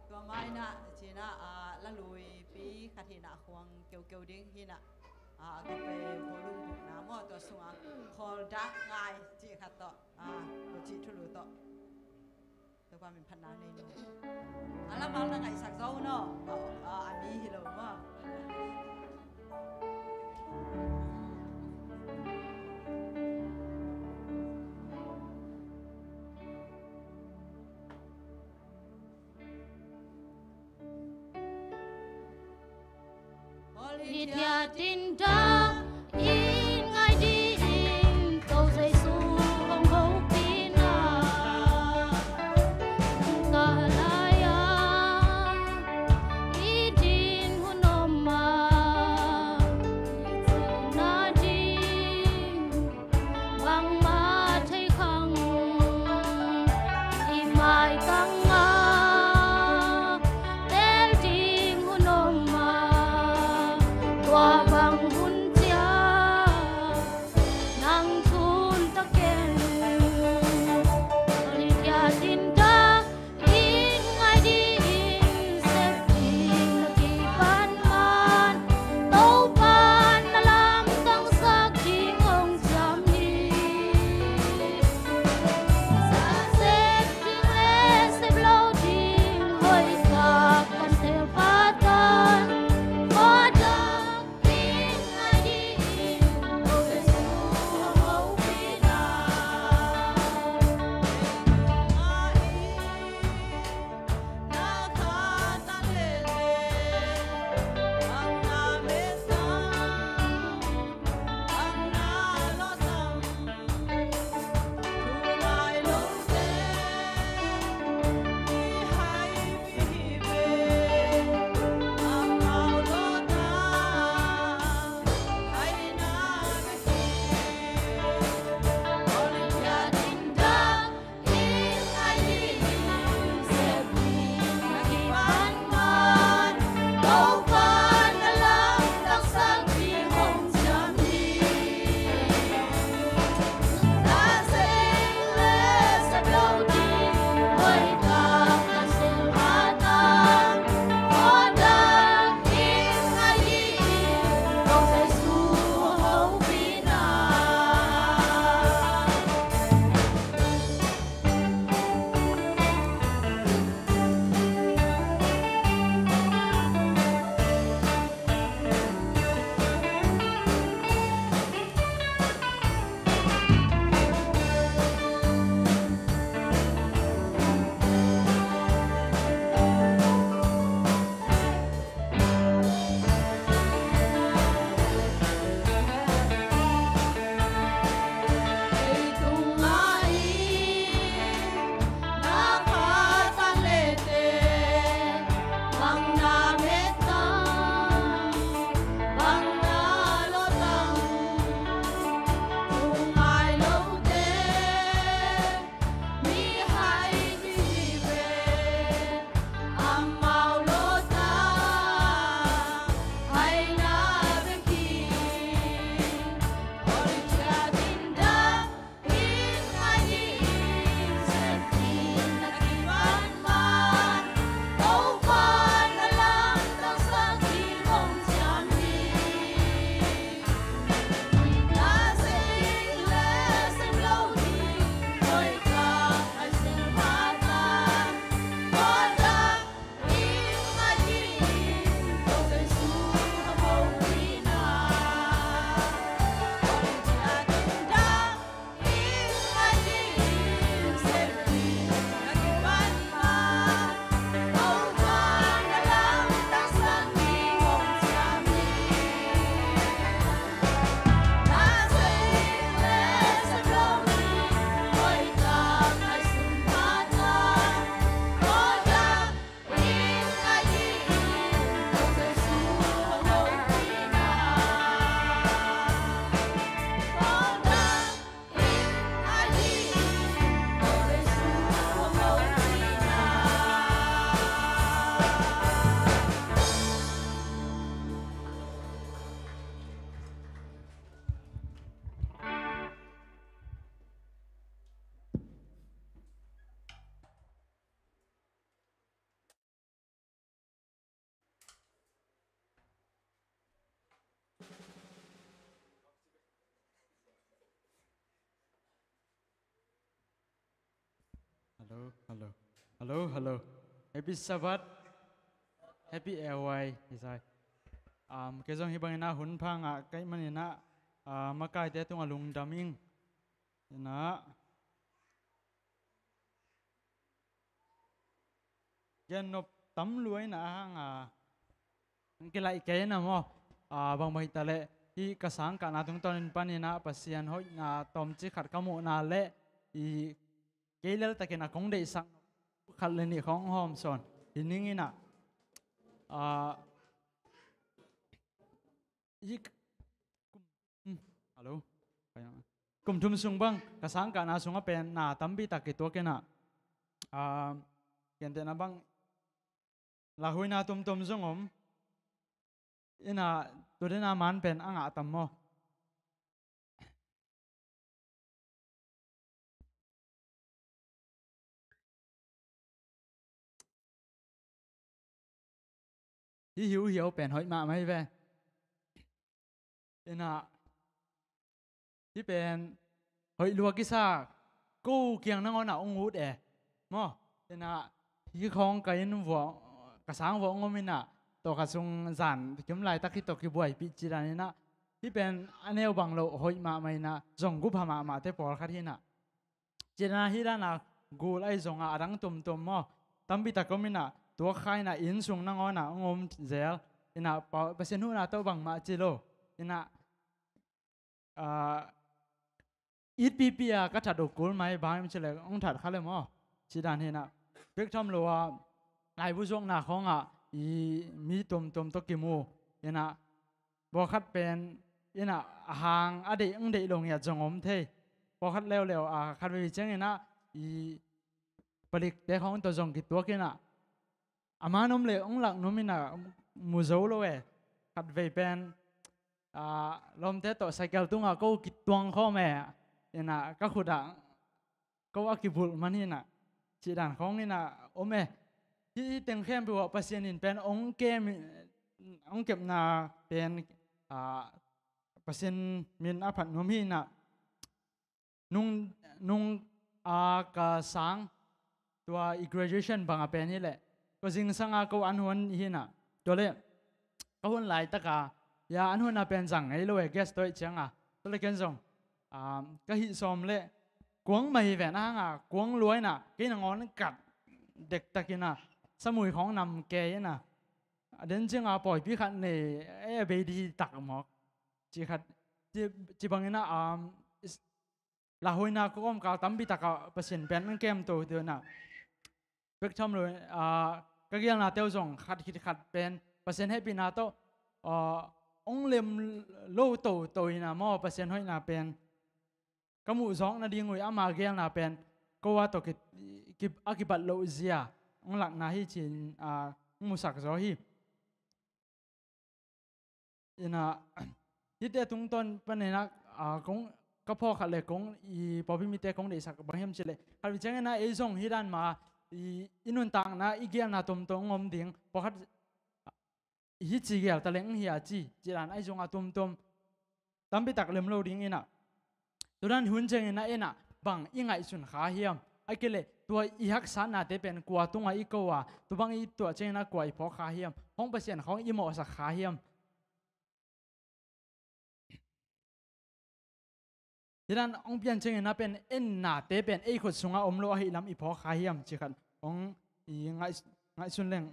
Tua mah in ah, ci in ah, a, la luipi khat hi in ah khuang keukeu ding hi in ah, a, a ka pe volume bukna maw, tua sungah khawl dak ngai cih khat tawh, a, ko cih thulu tawh. Topa min phatna nei ni. A lamal na ngaihsak zo un aw. A, a, a mi hi lo maw. Holy Trinity, in ngai ding in Topa Jesu hong hopihna, ka lai-ah i Hello. Hello, hello. Happy Sabbath. Happy L Y. Hi sai. Um, kei zong hi bangin ah hun pha ngah ka hih manin ah, ah, makaite tungah lungdam ing. Ina. Gen nop tam lua ina hang a. Kilaih kei na maw. Ah, bangbang hita leh hih ka sangkahna tungtawnin panin ah Pasian hoihna tawmcik khat ka muhna leh i kei leltakin a kong deihsak khat le nih khawng hawm sawn hi ning ina. Ah, i, hmm, hello. Kum thum sung bang ka sangkahna sungah pen na tampi tak kituak ina. Ah, gentehna bang lauhuina tomtom zong om ina, tu dena man pen a ngah tam maw? Hih hiuhiau pen hoih mahmah hi ve. Ina, hih pen hoih lua kisa, ko kiang nangawn ah hong ut e. Maw, ina, hih khawng ka inn vuah, ka sang vuah hong om ina, tawh ka sung zan kim laitak hih tawh kibuaipih ci dan ina, hih pen a neu bang loh hoih mahmah ina, zong gup ha mahmahte pawlkhat hi ina. Ci dan a hih dan a gul ahi zong a, a dang tomtom maw, tampi tak om ina, tuak kha ina, inn sung nangawn ah hong om zel ina, pa, Pasian huhna tawh bangmah ci lo ina, ah, itpipi a ka that uh kul mai, bang hiam cih leh hong that kha le maw, ci dan hi ina. Bek tham lo a laibu zuakna khawng ah i mi tomtom tawh kimu ina, pawlkhat pen ina a hang a deih, hong deih lo ngiat zong om thei. Pawlkhat leuleu a khat vei ciang ina i palikte khawng tawh zong kituak ina, a man om leh hong lak nuam ina, mu zo lo e. Khat vei pen, ah, lawmte tawh cycle tungah ko kituang khawm e ina, ka khut ah ko a kibulh man hi ina, ci dan khawng ina om e. Hih, hih teng khempeuh ah Pasian in pen hong kem, hong kepna pen, ah, Pasian min a phat nuam hi ina. Nung, nung a ka sang tua i graduation bang a pen hi leh, ko zingsang a ko an huan hi ina. Tua leh ka hun laitak a, ya, an huan a pen zang ngei lo e, gas tawh ih ciang a. Tua leh ken zong, ah, ka hih sawm leh kuang mah hi ven a hang a, kuang lua ina, kei nangawn kat dektak ina, samui khawng nam kei ina, a den ciang a pawipi khat nei, e, a bei di hi tak mawk. Ci khat, ci, ci bang ina, um, is, lauhuina kawmkal tampi tak ah Pasian pen hong kem toto ina. Bek tham lo, ah, ka geelna teuh zong khat khit khat pen Pasian hehpihna tawh, ah, hong lem lo toto ina maw, Pasian hoihna pen ka muh zawk nading uh i ama geelna pen ko a tawh ki, ki, a kibat loh zia hong lakna hi ci-in, ah, hong musak zaw hi. Ina, hihte tungtawn panin ah, ah, kong, ka phawk khat le kong i pawlpi mite kong deihsak bang hiam cih leh, khat vei ciang ina ei zong hih dan mah i, i nuntakna, i geelna tomtom hong om ding. Pawlkhat hih ci geel ta leng hong hi a ci, ci dan ahi zong a tomtom tampi tak lem lo ding ina. Tu dan hun ciang ina, ina bang i ngaihsun kha hiam? Ahih kei leh tua i haksatnate pen kua tungah i ko a, tua bang i tuah ciang ina kua i phawk kha hiam? Hong Pasian khawng i mawhsak kha hiam? Hih dan hong pian ciang ina pen, ennate pen ei khut sungah om lo ahih lam i phawk kha hiam cih khat hong i ngaih, ngaihsun leng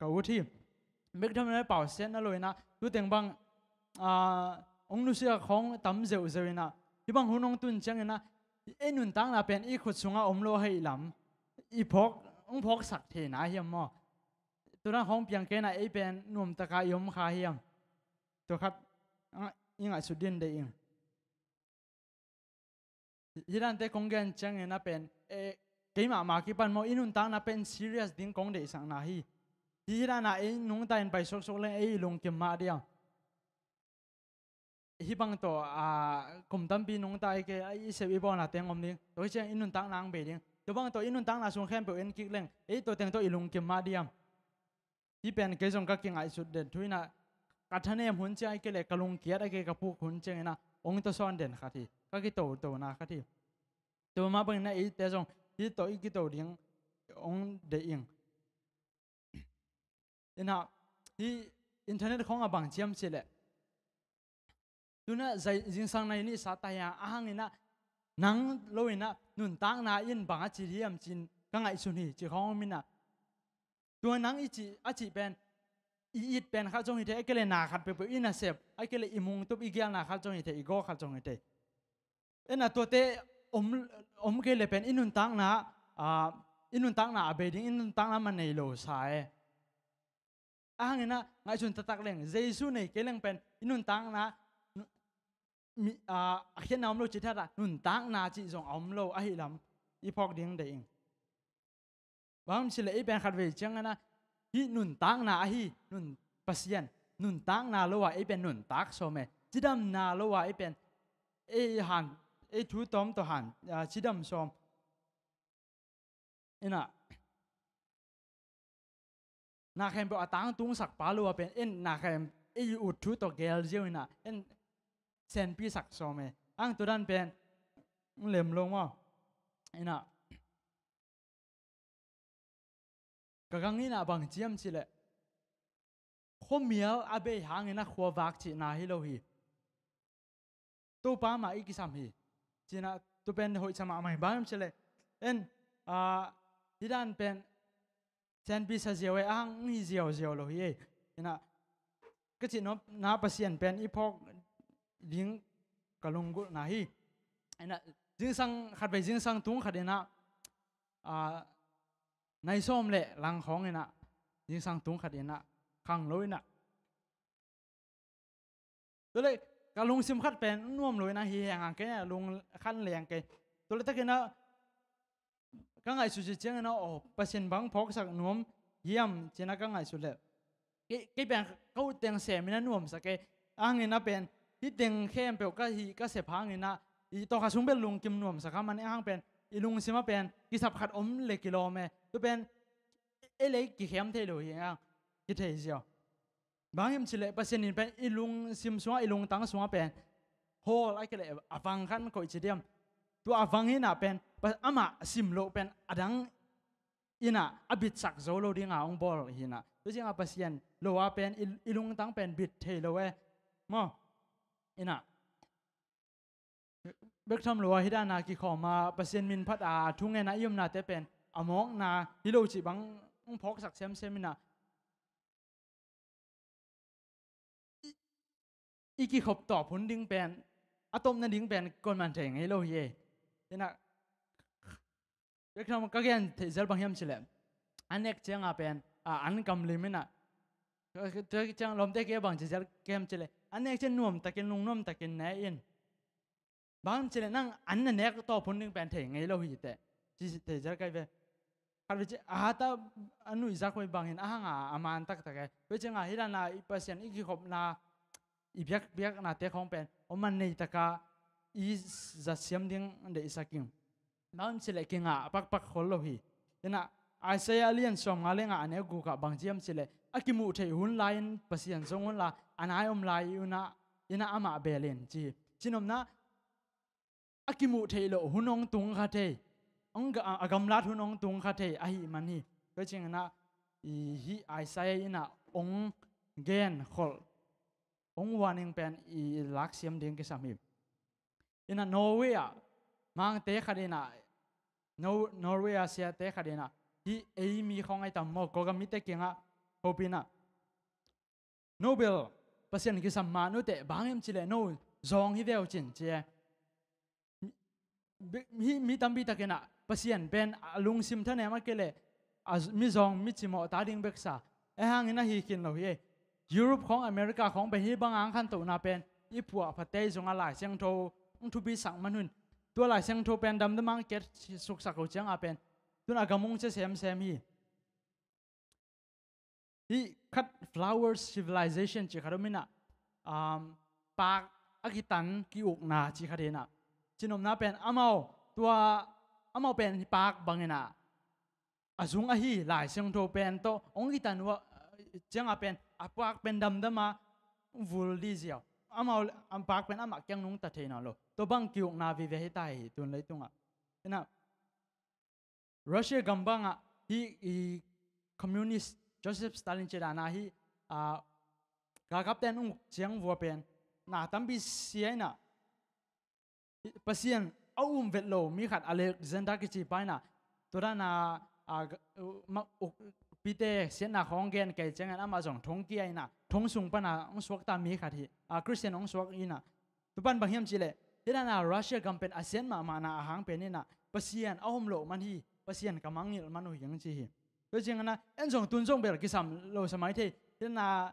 ka ut hi. Bek tham ina pausiatna lo ina, tu teng bang, ah, hong nusia khawng tam zeuhzeuh ina, hih bang hun hong tun ciang ina, ei nuntakna pen ei khut sungah om lo ahih lam i phawk, hong phawksak theihna hiam maw? Tu dan khawng piang kei ina ei pen nuamtak a i om kha hiam? Tua khat, ah, i ngaihsut ding deih ing. Hih dante kong gen ciang ina pen, eh, keimah mah kipan maw, i nuntakna pen serious ding kong deihsakna hi. Hih, hih dan a ei nungta in pai suaksuak leng ei i lungkim mah diam? Hih bang tawh, ah, kum tampi nungta i kei, i sep i bawlna teng om ding. Tua hi ciang i nuntakna ang bei ding. Tua bang tawh i nuntakna sung khempeuh en kik leng ei tua teng tawh i lungkim mah diam? Hih pen kei zong ka kingaihsut den thu ina, ka thanem hun ciang ahih kei leh ka lungkiat ahih kei ka puk hun ciang ina hong tawsawn den khat hi. Ka kitotona khat hi. Tua mah bangin ah eite zong hih tawh i kito ding hong deih ing. Ina, hih internet khawng a bang ciam cileh, tuna zai, zingsang nai nih sa ta hi a, ahang ina, nang lo ina, nuntakna in bang a ci hiam cin ka ngaihsun hi, ci khawng om ina. Tua nang i cih, a cih pen, i it pen khat zong hi thei, a kei le na khat peuhpeuh i nasep, a kei le i mungtup i gialna khat zong hi thei, i gaw khat zong hi thei. Ina tuate om, om kei le pen i nuntakna, a, i nuntakna a bei ding, i nuntakna man nei lo sa e. Ahang ina ngaihsun taktak leng, Jesu nei kei leng pen i nuntakna, nu-, mi, a, a khiatna om lo cih thadah, nuntakna cih zong a om lo ahi lam i phawk ding deih ing. Bang hiam cileh ei pen khatvei ciang ina, hih nuntakna ahi, nun, Pasian, nuntakna lo a ei pen nuntak sawm e. Cidamna lo a ei pen, ei han, ei thu tawm tawh han, a, cidam sawm. Ina, na khempeuh a tangtungsak pa lo a pen, en na khem, ei ut thu tawh gel ziau ina, en senpisak sawm e. Ang tudan pen, lem lo maw. Ina, ka gang ina bang ciam cileh, khuamial a bei hang ina khuavak cihna hi lo hi. Topa mah i kisam hi. Cina tu pen hoih sa mahmah hi, bang hiam cileh. En, a, hih dan pen, senpi sa ziau e, ahang hi ziauziau lo hi e. Ina, ka cih nopna Pasian pen i phawk ding ka lunggulhna hi. Ina, zingsang khatvei zingsang tung khat ina, a, nai sawm le lang khawng ina, zingsang tung khat ina, khang lo ina. Tua le, ka lungsim khat pen nuam lo ina hi heng hang kei na, lung khan leng kei. Tua le tak ina, ka ngaihsut ciang ina, aw, Pasian bang phawksak nuam hiam cina ka ngaihsut le. Kei, kei pen ka ut teng sem ina nuamsak e. Ahang ina pen, hih teng khempeuh ka hih, ka sep hang ina, i tawkha sung pen lungkim nuamsak a man, ahang pen, i lungsim a pen, kisap khat om le kilawm e. Tu pen, ei le ei kikhem thei lo hi, ahang, kithei ziau. Bang hiam cileh Pasian in pen i lungsim sungah, i lungtang sungah pen, hawl a kei le a vang khan koih ci diam. Tua a vang hi ina pen, pa, amah sim loh pen, a dang ina a bitsak zo lo dinga hong bawl hi ina. Tua cianga Pasian lo a pen i, i lungtang pen bit thei lo e. Maw? Ina. Bek tham lo a hih dana kikhawm a Pasian min phat a thungen a i omnate pen a mawkna hi lo cih bang hong phawksak semsem ina. I, i kikhop tawp hun ding pen, a tawpna ding pen kuaman thei ngei lo hi e. Ina, bek tham ka gen theih zel bang hiam cileh, a nek cianga pen, a, an kam lim ina. Tua ciang lawmte kei bang ci zel kem cileh, a nek ciang nuamtakin, lungnuam takin ne in. Bang cileh nang an na nek tawp hun ding pen thei ngei lo hi teh. Ci thei zel kai ve. Khat ve ci, a ta a nuihzak hoih bangin a hanga a man taktak e. Tua cianga hih dana i Pasian i kikhopna, i biakpiaknate khawng pen om man nei taka i zatsiam ding deihsak ing. Bang cileh kingah pakpak khol lo hi. Ina Isaiah a lian sawmnga le nga a neu gukah bang ciam cileh a kimuh theih hun lai-in Pasian zong hun la, a nai om lai ina, ina amah beel in ci hi. Cinopna a kimuh theih loh hun hong tung kha thei, hong ga-, a gamlat hun hong tung kha thei ahih man hi. Tua ciang ina, i hih Isaiah ina hong gen kholh, hong warning pen i laksiam ding kisam hi. Ina Norway ah mangte khat ina, No-, Norway a siate khat ina, hih ei mi khawng ai tam maw, Kawlgam mite kiangah hopih ina, no bel Pasian kisam man uh teh, bang hiam cileh no zawng hi ve uh cin ci e. Mi, mi, mi tampi tak ina Pasian pen a lungsim thanem a kei leh a z-, mi zawng mi cimawh ta ding beksa. E hang ina hi khin lo hi e. Europe khawng, America khawng pen hih bang ang khantohna pen i puah phatei zongah Lai Siangtho hong thupisak man hun. Tua Lai Siangtho pen damdam ang kiat suksak uh cianga pen tun a gam hong cia semsem hi. Hih khat flower civilization cih khat om ina, um, paak a kitan ki-ukna cih khat hi ina. Cinopna pen amau, tua amau pen hih paak bang ina a zung ahi Lai Siangtho pen tawh hong kitan uh a, cianga pen a paak pen damdam a vul dih ziau. Amau, a paak pen amah kiang nungta thei nawn lo. Tua bang ki-ukna vive hi ta hi tun leitungah. Ina Russia gam bangah hih i communist Joseph Stalin ci dan a hih, ah, galkapte in uk ciang vua pen na tampi sia in ah, Pasian a um vet lo mi khat Alexander kici pa in ah, tua dan a, ah, ga-, ma-, ukpite siatna khawng gen kei ciangin amah zong thong kia in ah, thong sung pan a hong suakta mi khat hi, ah, Christian hong suak in ah, tua pan bang hiam cih leh, hih dan a Russia gam pen a siat mahmahna a hang pen in ah, Pasian a om loh man hi, Pasian ka mangngilh man uh hi hong ci hi. Tua ciangin ah, en zong tun zong bel kisam lo sa mai thei, hih dan a,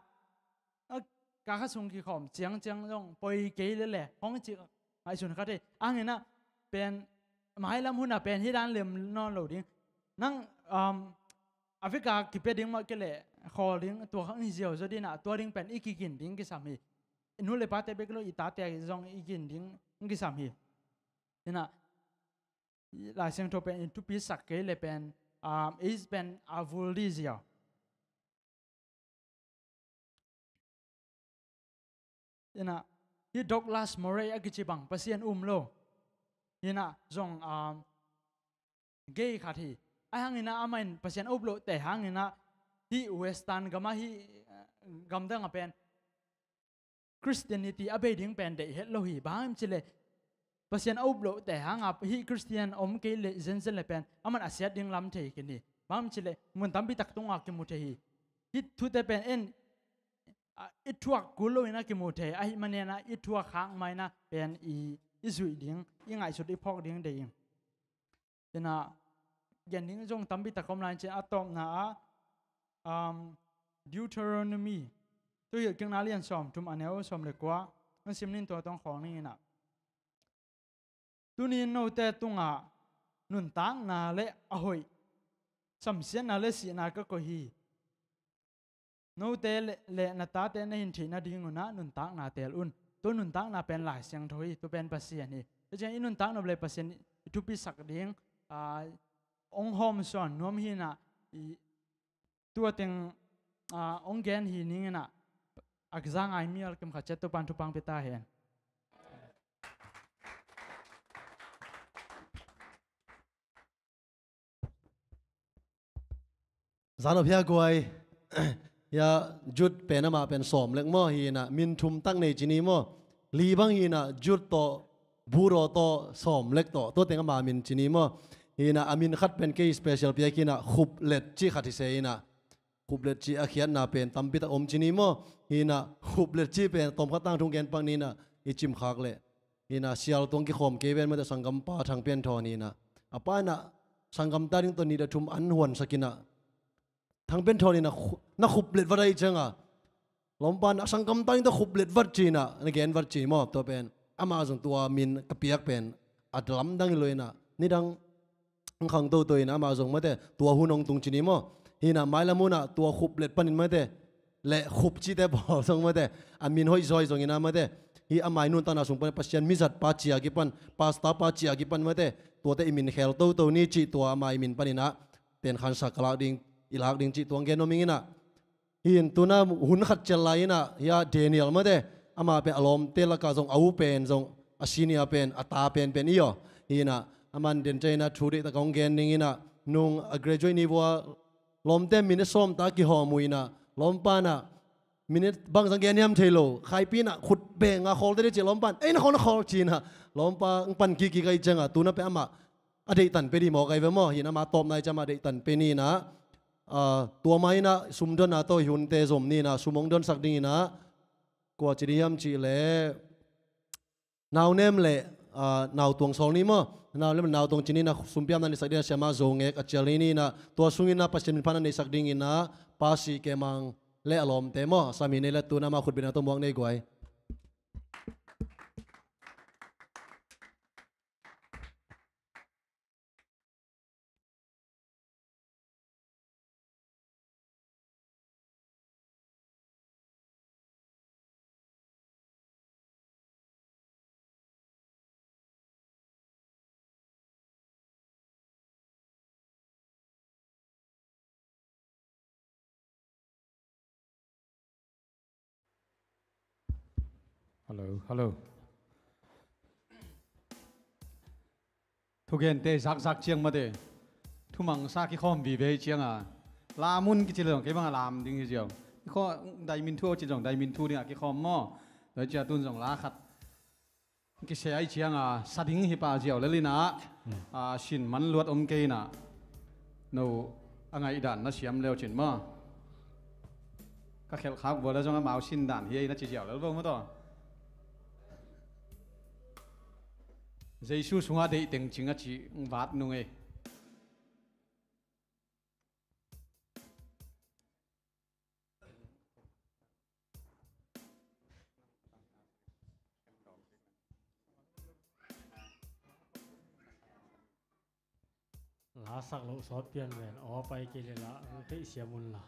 a, ka kha sung kikhawm ciangciang zong poi kei lel le, hong ci ngaihsun kha thei. A hang in ah pen, mailam hun ah pen hih dan lem nawn lo ding. Nang, um, Africa kipia ding mah kei leh khawl ding, tua khang i ziau zaw ding ah, tua ding pen i kikin ding kisam hi. I nu le pate bek lo, i tate zong i kin ding kisam hi. In ah, Lai Siangtho pen i thupi sak kei leh pen, um, AIDS pen a vul ding ziau. In ah, hih Douglas Murray a kici bang Pasian um lo. In ah, zong, um, gay khat hi. A hang in ah, amah in Pasian a up loh te hang in ah, hih Western gam ah hih, eh, gamdang ah pen Christianity a bei ding pen deih het lo hi. Bang hiam cih leh, Pasian a up loh te hang a hih Christian om kei leh zenzen leh pen, aman a siat ding lam thei khin hi. Bang hiam cih leh, mun tampi tak tungah kimu thei hi. Hih thute pen en, a, i thuak kul lo in ah kimu thei. Ahih manin ah i thuak hang mai in ah pen i, i zuih ding, i ngaihsut i phawk ding deih ing. In ah, gen ding zong tampi tak om lai in, a tawpna ah, um, Deuteronomy, Thuhilhkikna lian sawmthum, a neu sawm le kua, hong sim ning, tua tawh khawl ning in ah. Tuni in note tungah nuntakna le a hoih, samsiatna le sihna ka koih hi. Note le, le na tate na hin theih nadingun ah nuntakna teel un. Tua nuntakna pen Lai Siangtho hi, tua pen Pasian hi. Tua ciang i nuntak nop le Pasian i thupi sak ding, aa, hong hawmsawn nuam hi in ah, i, tua teng, aa, hong gen hi ning in ah, a kizang a i mial kim khat ciat Topa'n thupha pia ta hen. Zan a phia guai. Hia, Jude pen amah pen sawm lek maw, hi in ah, min thum tak nei ci ni maw. Li bang hi in ah, Jude tawh, Budo tawh, sawm lek tawh, tua teng ama min ci ni maw. Hi in ah, a min khat pen kei special piak hi in ah, Khuplet ci khat hi se in ah. Khuplet ci a khiatna pen tampi tak om ci ni maw. Hi in ah, Khuplet ci pen tawm khat tangthu gen pak ni in ah, i cim khak leh. Hi in ah, sial tuang kikhawm kei ven mate, sanggampa Thang Pian Thawn hi in ah. A pa in ah, sanggamte ading tawh nih le thum an huansak in ah, Thang Pian Thawn in ah, khu-, na khuplet vat ahih ciang a, lawmpa in ah, sanggamte ading tawh khuplet vat ci in ah, na gen vat ci maw, tua pen. Amah zong tua min ka piak pen a lamdang hi lo in ah, nidang hong khang toto in ah, amah zong mate, tua hun hong tung ci ni maw. Hi in ah, mailam hun ah tua khuplet panin mate, le khup cite pawl zong mate, a min hoih zaw hi zongin ah mate, hih ama i nuntakna sung pan Pasian mizat pa ci a kipan, pastor pa ci a kipan mate, tuate i min khel toto ni cih, tua ama i min panin ah tenkhansa ka lak ding, i lak ding cih tua hong gen nuam ing in ah. Hi in, tu in ah hun khat ciat lai in ah, hia, Daniel mate, amah pen a lawmte lakah zong a u pen zong a senior pen, a ta penpen hi aw. Hi in ah, aman den ciang in ah thu deihtak hong gen ning in ah, nung a graduate ni vua, lawmte minute sawm ta kihawm uh in ah, lawmpa in ah, minute bangzah gen hiam thei lo, Khaipi in ah khut beng a khawl teh ci, lawmpa in, "Ei, na khawl, na khawl," ci in ah, lawmpa hong pan kikkik ahih ciang a, tu in ah pen amah a deihtan pia ding mawk ahi ve maw. Hi in ah, ama tawpna ahih ciang amah deihtan pia ni in ah, ah, tua ma in ah sumdonna tawh i hunte zom ni in ah, sum hong donsak ding in ah, kua ci ding hiam cih leh, Naunem le, ah, Nautuang sawl ni maw? Naunem le Nautuang ci ni in ah, sumpiakna neihsak ding in ah, Siamah Zo Ngek a cial ni in ah, tua sung in ah Pasian min phatna neihsak ding in ah, Pa Si Ke Mang le a lawmte maw, sam hi ni leh, tu in ah ama khutbetna tawh muak ni guai. Hello, hello. Thugente zakzak ciang mate. thumangsa kikhawm vive cianga, lam un kici le zong kei banga lam ding hi ziau. Kikhawm daimin thu a ci zong daimin thu dinga kikhawm maw? Tua hi cia tun zong la khat kisia i cianga sa ding hi pah ziau lel inah, a, sin man luat om kei inah, no a ngaihdan na siam leu cin maw? Ka khelhkhak vua le zong amau sin dan hi ei na ci ziau lel vo maw taw. Jesu sungah deih teng cing a ci vat nung ei. La sak loh sawt pian ven aw pai kei le la, theih siam un la.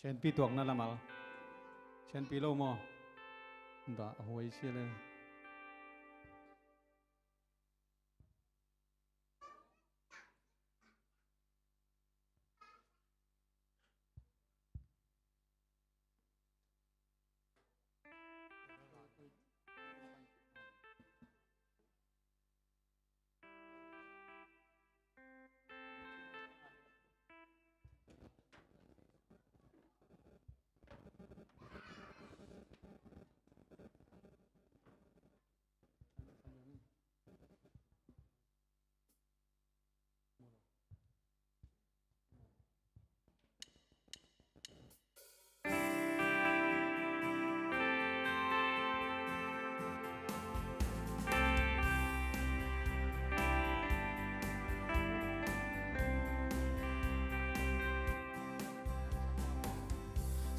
Sianpi tuakna lamal. Sianpi lo maw? Dah a huai sia le.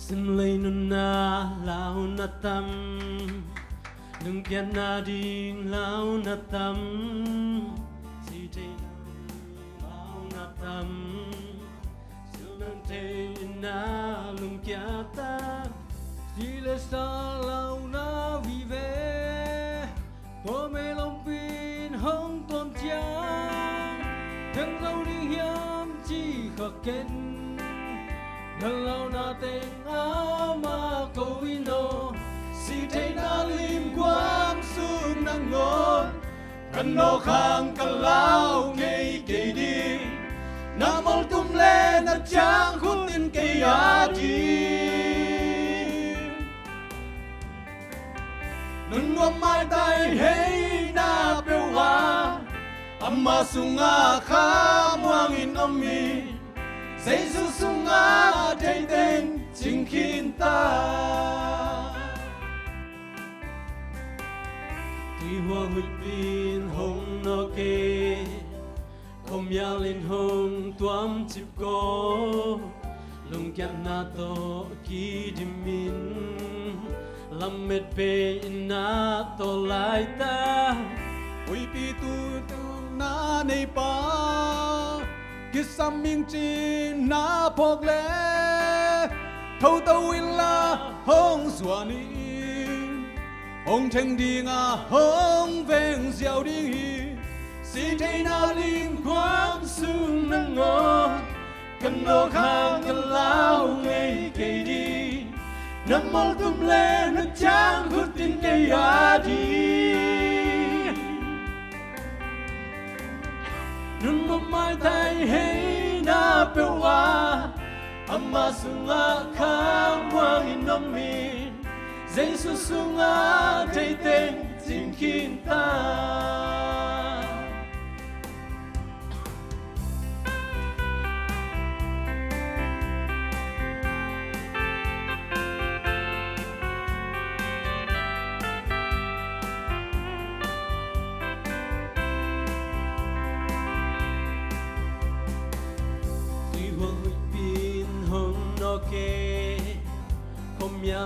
Simlei nunna launa tam, lungkiatna ding launa tam, sihtheihna launa tam, silnante inna lungkiata, silesa launa vive. Tua mei lompin hong tuam ciang, theng zo ding hiam ci kha ken. Na launa teng ama ko in aw, sihtheihna lim guam sung nangawn, ka nawk hang ka lau ngei kei ding, na moltum le na ciangkhut in kei a ding. Nunnuam maitai heina peuh a, ama sungah khamuang in om in, Jesu sungah theiteng cing khin ta. Tuihua huihpi in hong nawk e, khuamial in hong tuamcip ko, lungkiatna tawh kidim in, lametpe inna tawh laita. Huihpi tuitukna neipa, kisam mingcin na phawk le, thoto inla hong zuan in, hong theng dinga hong veng ziau ding hi. Sihtheihna lim guam sung nangawn, ka nawk hang ka lau ngei kei ding, na moltum le na ciangkhut in kei a ding. Nunnuam maitai heina peuh a, ama sungah khamuang in om in, Jesu sungah theiteng cing khin ta.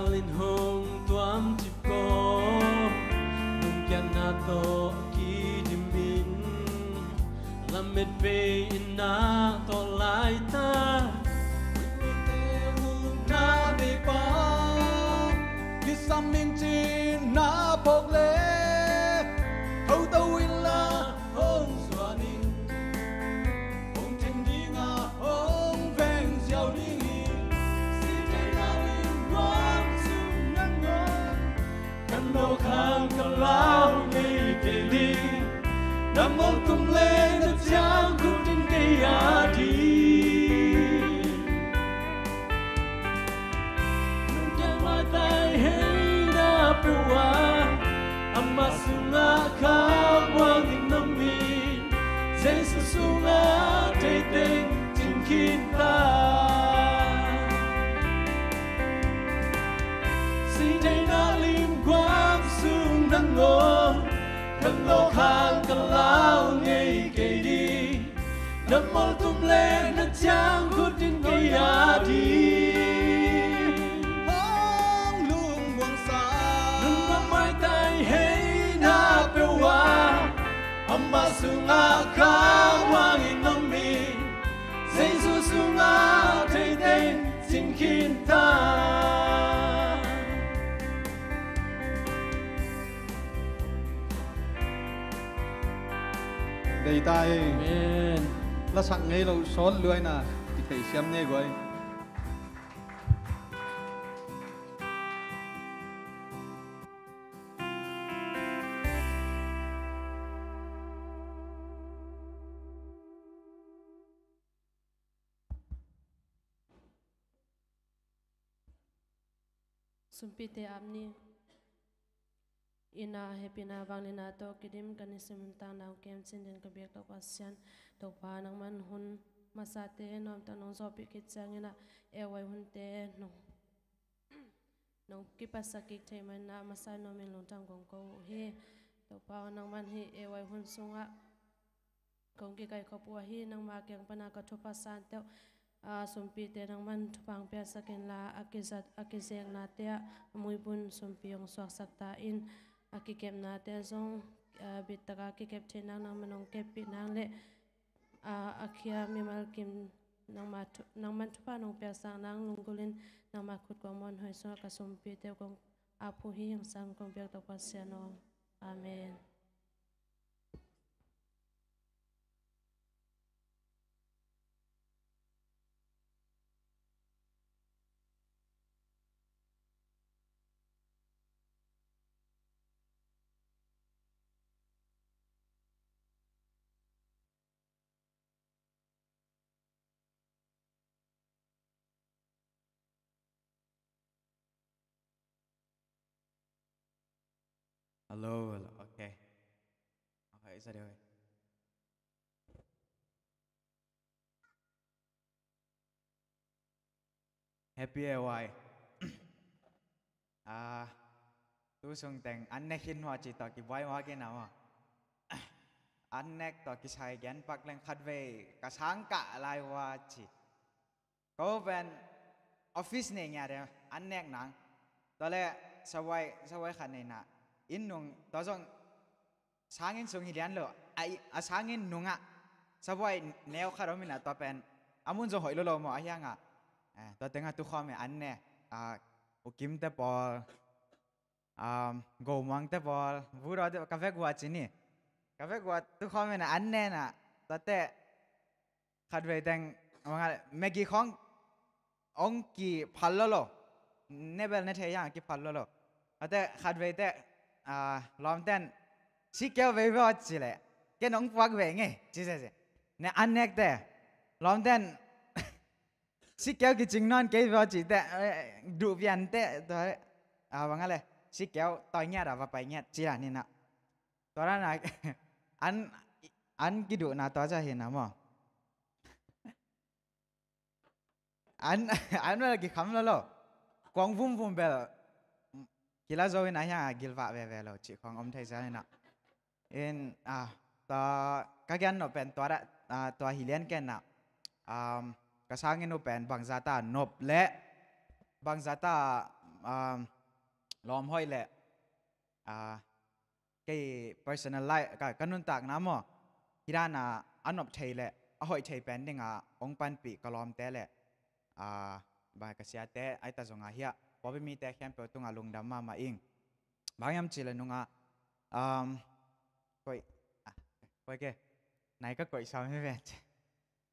Lin hong tuam cip ko, nungkiatna tawh kidim in, lamet bei in na tawh laitak, na dei pa, kisam in cin na phawk le, hoto in la hong zuan in, hong teng ding a hong veng ziau ding hi. Sihtheihna lim guam sung nangawn, kan lawhkhang ka lau ngei kei ding. Na mawltum le na ciang khut in kei a ding. Nungkiat maitai hei na peuh a, ama sungah khamuang in om in, Jesu sungah theiteng cin khin ta. Sihtheihna lim guam sung nangawn, kan lawhkhang ka lau ngei kei ding. Na mawltum le na ciang khut in kei a ding. Hong lungmuang sa, lungmuang maitai hei na peuh a, ama sungah khamuang in om in, Jesu sungah theiteng cin khin ta. Dei ta hi. Amen. Lasak ngei lo sawt luaina kitheisiam ngei guai. Sumpite ap ni. Ina hehpihna vangliatna tawh kidim, ka nisim nuntakna hong kem cin dingin ka biak Topa Pasian. Topa nangman hun masate nuamtak nong zawhpih khit ciangin ah, A Y hunte nong, nong kipatsak kik theih manin ah, masa nuamin lungtang kong ko uh hi. Topa aw, nangman hih A Y hun sungah kong kikaikhop uh ahi, nangma kiang pana ka thupha sante uh, a, sumpite nangman thupha hong piaksak inla, a kizat, a kizeknate ah a muibun sumpi hong suaksak ta in, a kikepnate zong, a, bittaka kikep theihna nangman hong keppih nang le, a, a khia mimal kim nangma thu-, nangman thupha nong piaksak nang lunggulhin nangma khut kong muanhuai sungah ka sumpite uh kong ap uh hi. Hong sam kong biak Topa Pasian aw. Amen. Hello, hello. Okay. Okay, sorry, okay. Happy A Y. Ah, tu sung teng an nek hin hua ci tawh kibuai hua kei na maw. An nek tawh kisai gen pak leng khatvei ka sang kah lai hua ci. Ko pen office nei ngiat e, an nek nang. Tua le sabuai, sabuai khat nei na. Inn nung, tua zong sanginn sung hi lian lo. A, a sanginn nungah sabuai neu khat om ina tua pen. A mun zong hoih lo lo maw a hiangah. Eh, tua tengah tukhawm e an ne. Ah, U Kim te pawl. Um, Go Muang te pawl, Vu Raw te, ka vek ua ci ni. Ka vek ua tukhawm ina an ne na, tua te khatvei teng, Maggie khawng ong kiphal lo lo. Ne bel ne thei hiang kiphal lo lo. Tua te khatvei te, ah, lawmten, sikkeu vei vei aw ci le, ken ong puak vei ngei, ci se ci. Ne an nek te, lawmten, sikkeu kicing nawn kei vei aw ci te, eh, duh pian te, tua, ah, bang a le, sikkeu tawi ngiat a va pai ngiat ci la ni na. Tua la na, an, an kiduhna tua za hi na maw. An, an bel kikham lo lo. Kuang vumvum bel kila zo in a hiang a gilvah veve lo cih khawng om thei zel in a. In, ah, tua, ka gen nop pen tua, ah, tua hi lian ken a. Um, ka sanginn uh pen bangzata nop le bangzata um, lawm hoih le, ah, kei personal life, ka, ka nuntakna maw, hih dana a nop thei le a hoih thei pen dinga hong panpih ka lawmte le, ah, bang ka siate aita zonga hiah pawlpi mite khempeuh tunga lungdam mahmah ing. Bang hiam cih le nunga, um, koih, ah, koih ke, nai ka koih sawm hi ve.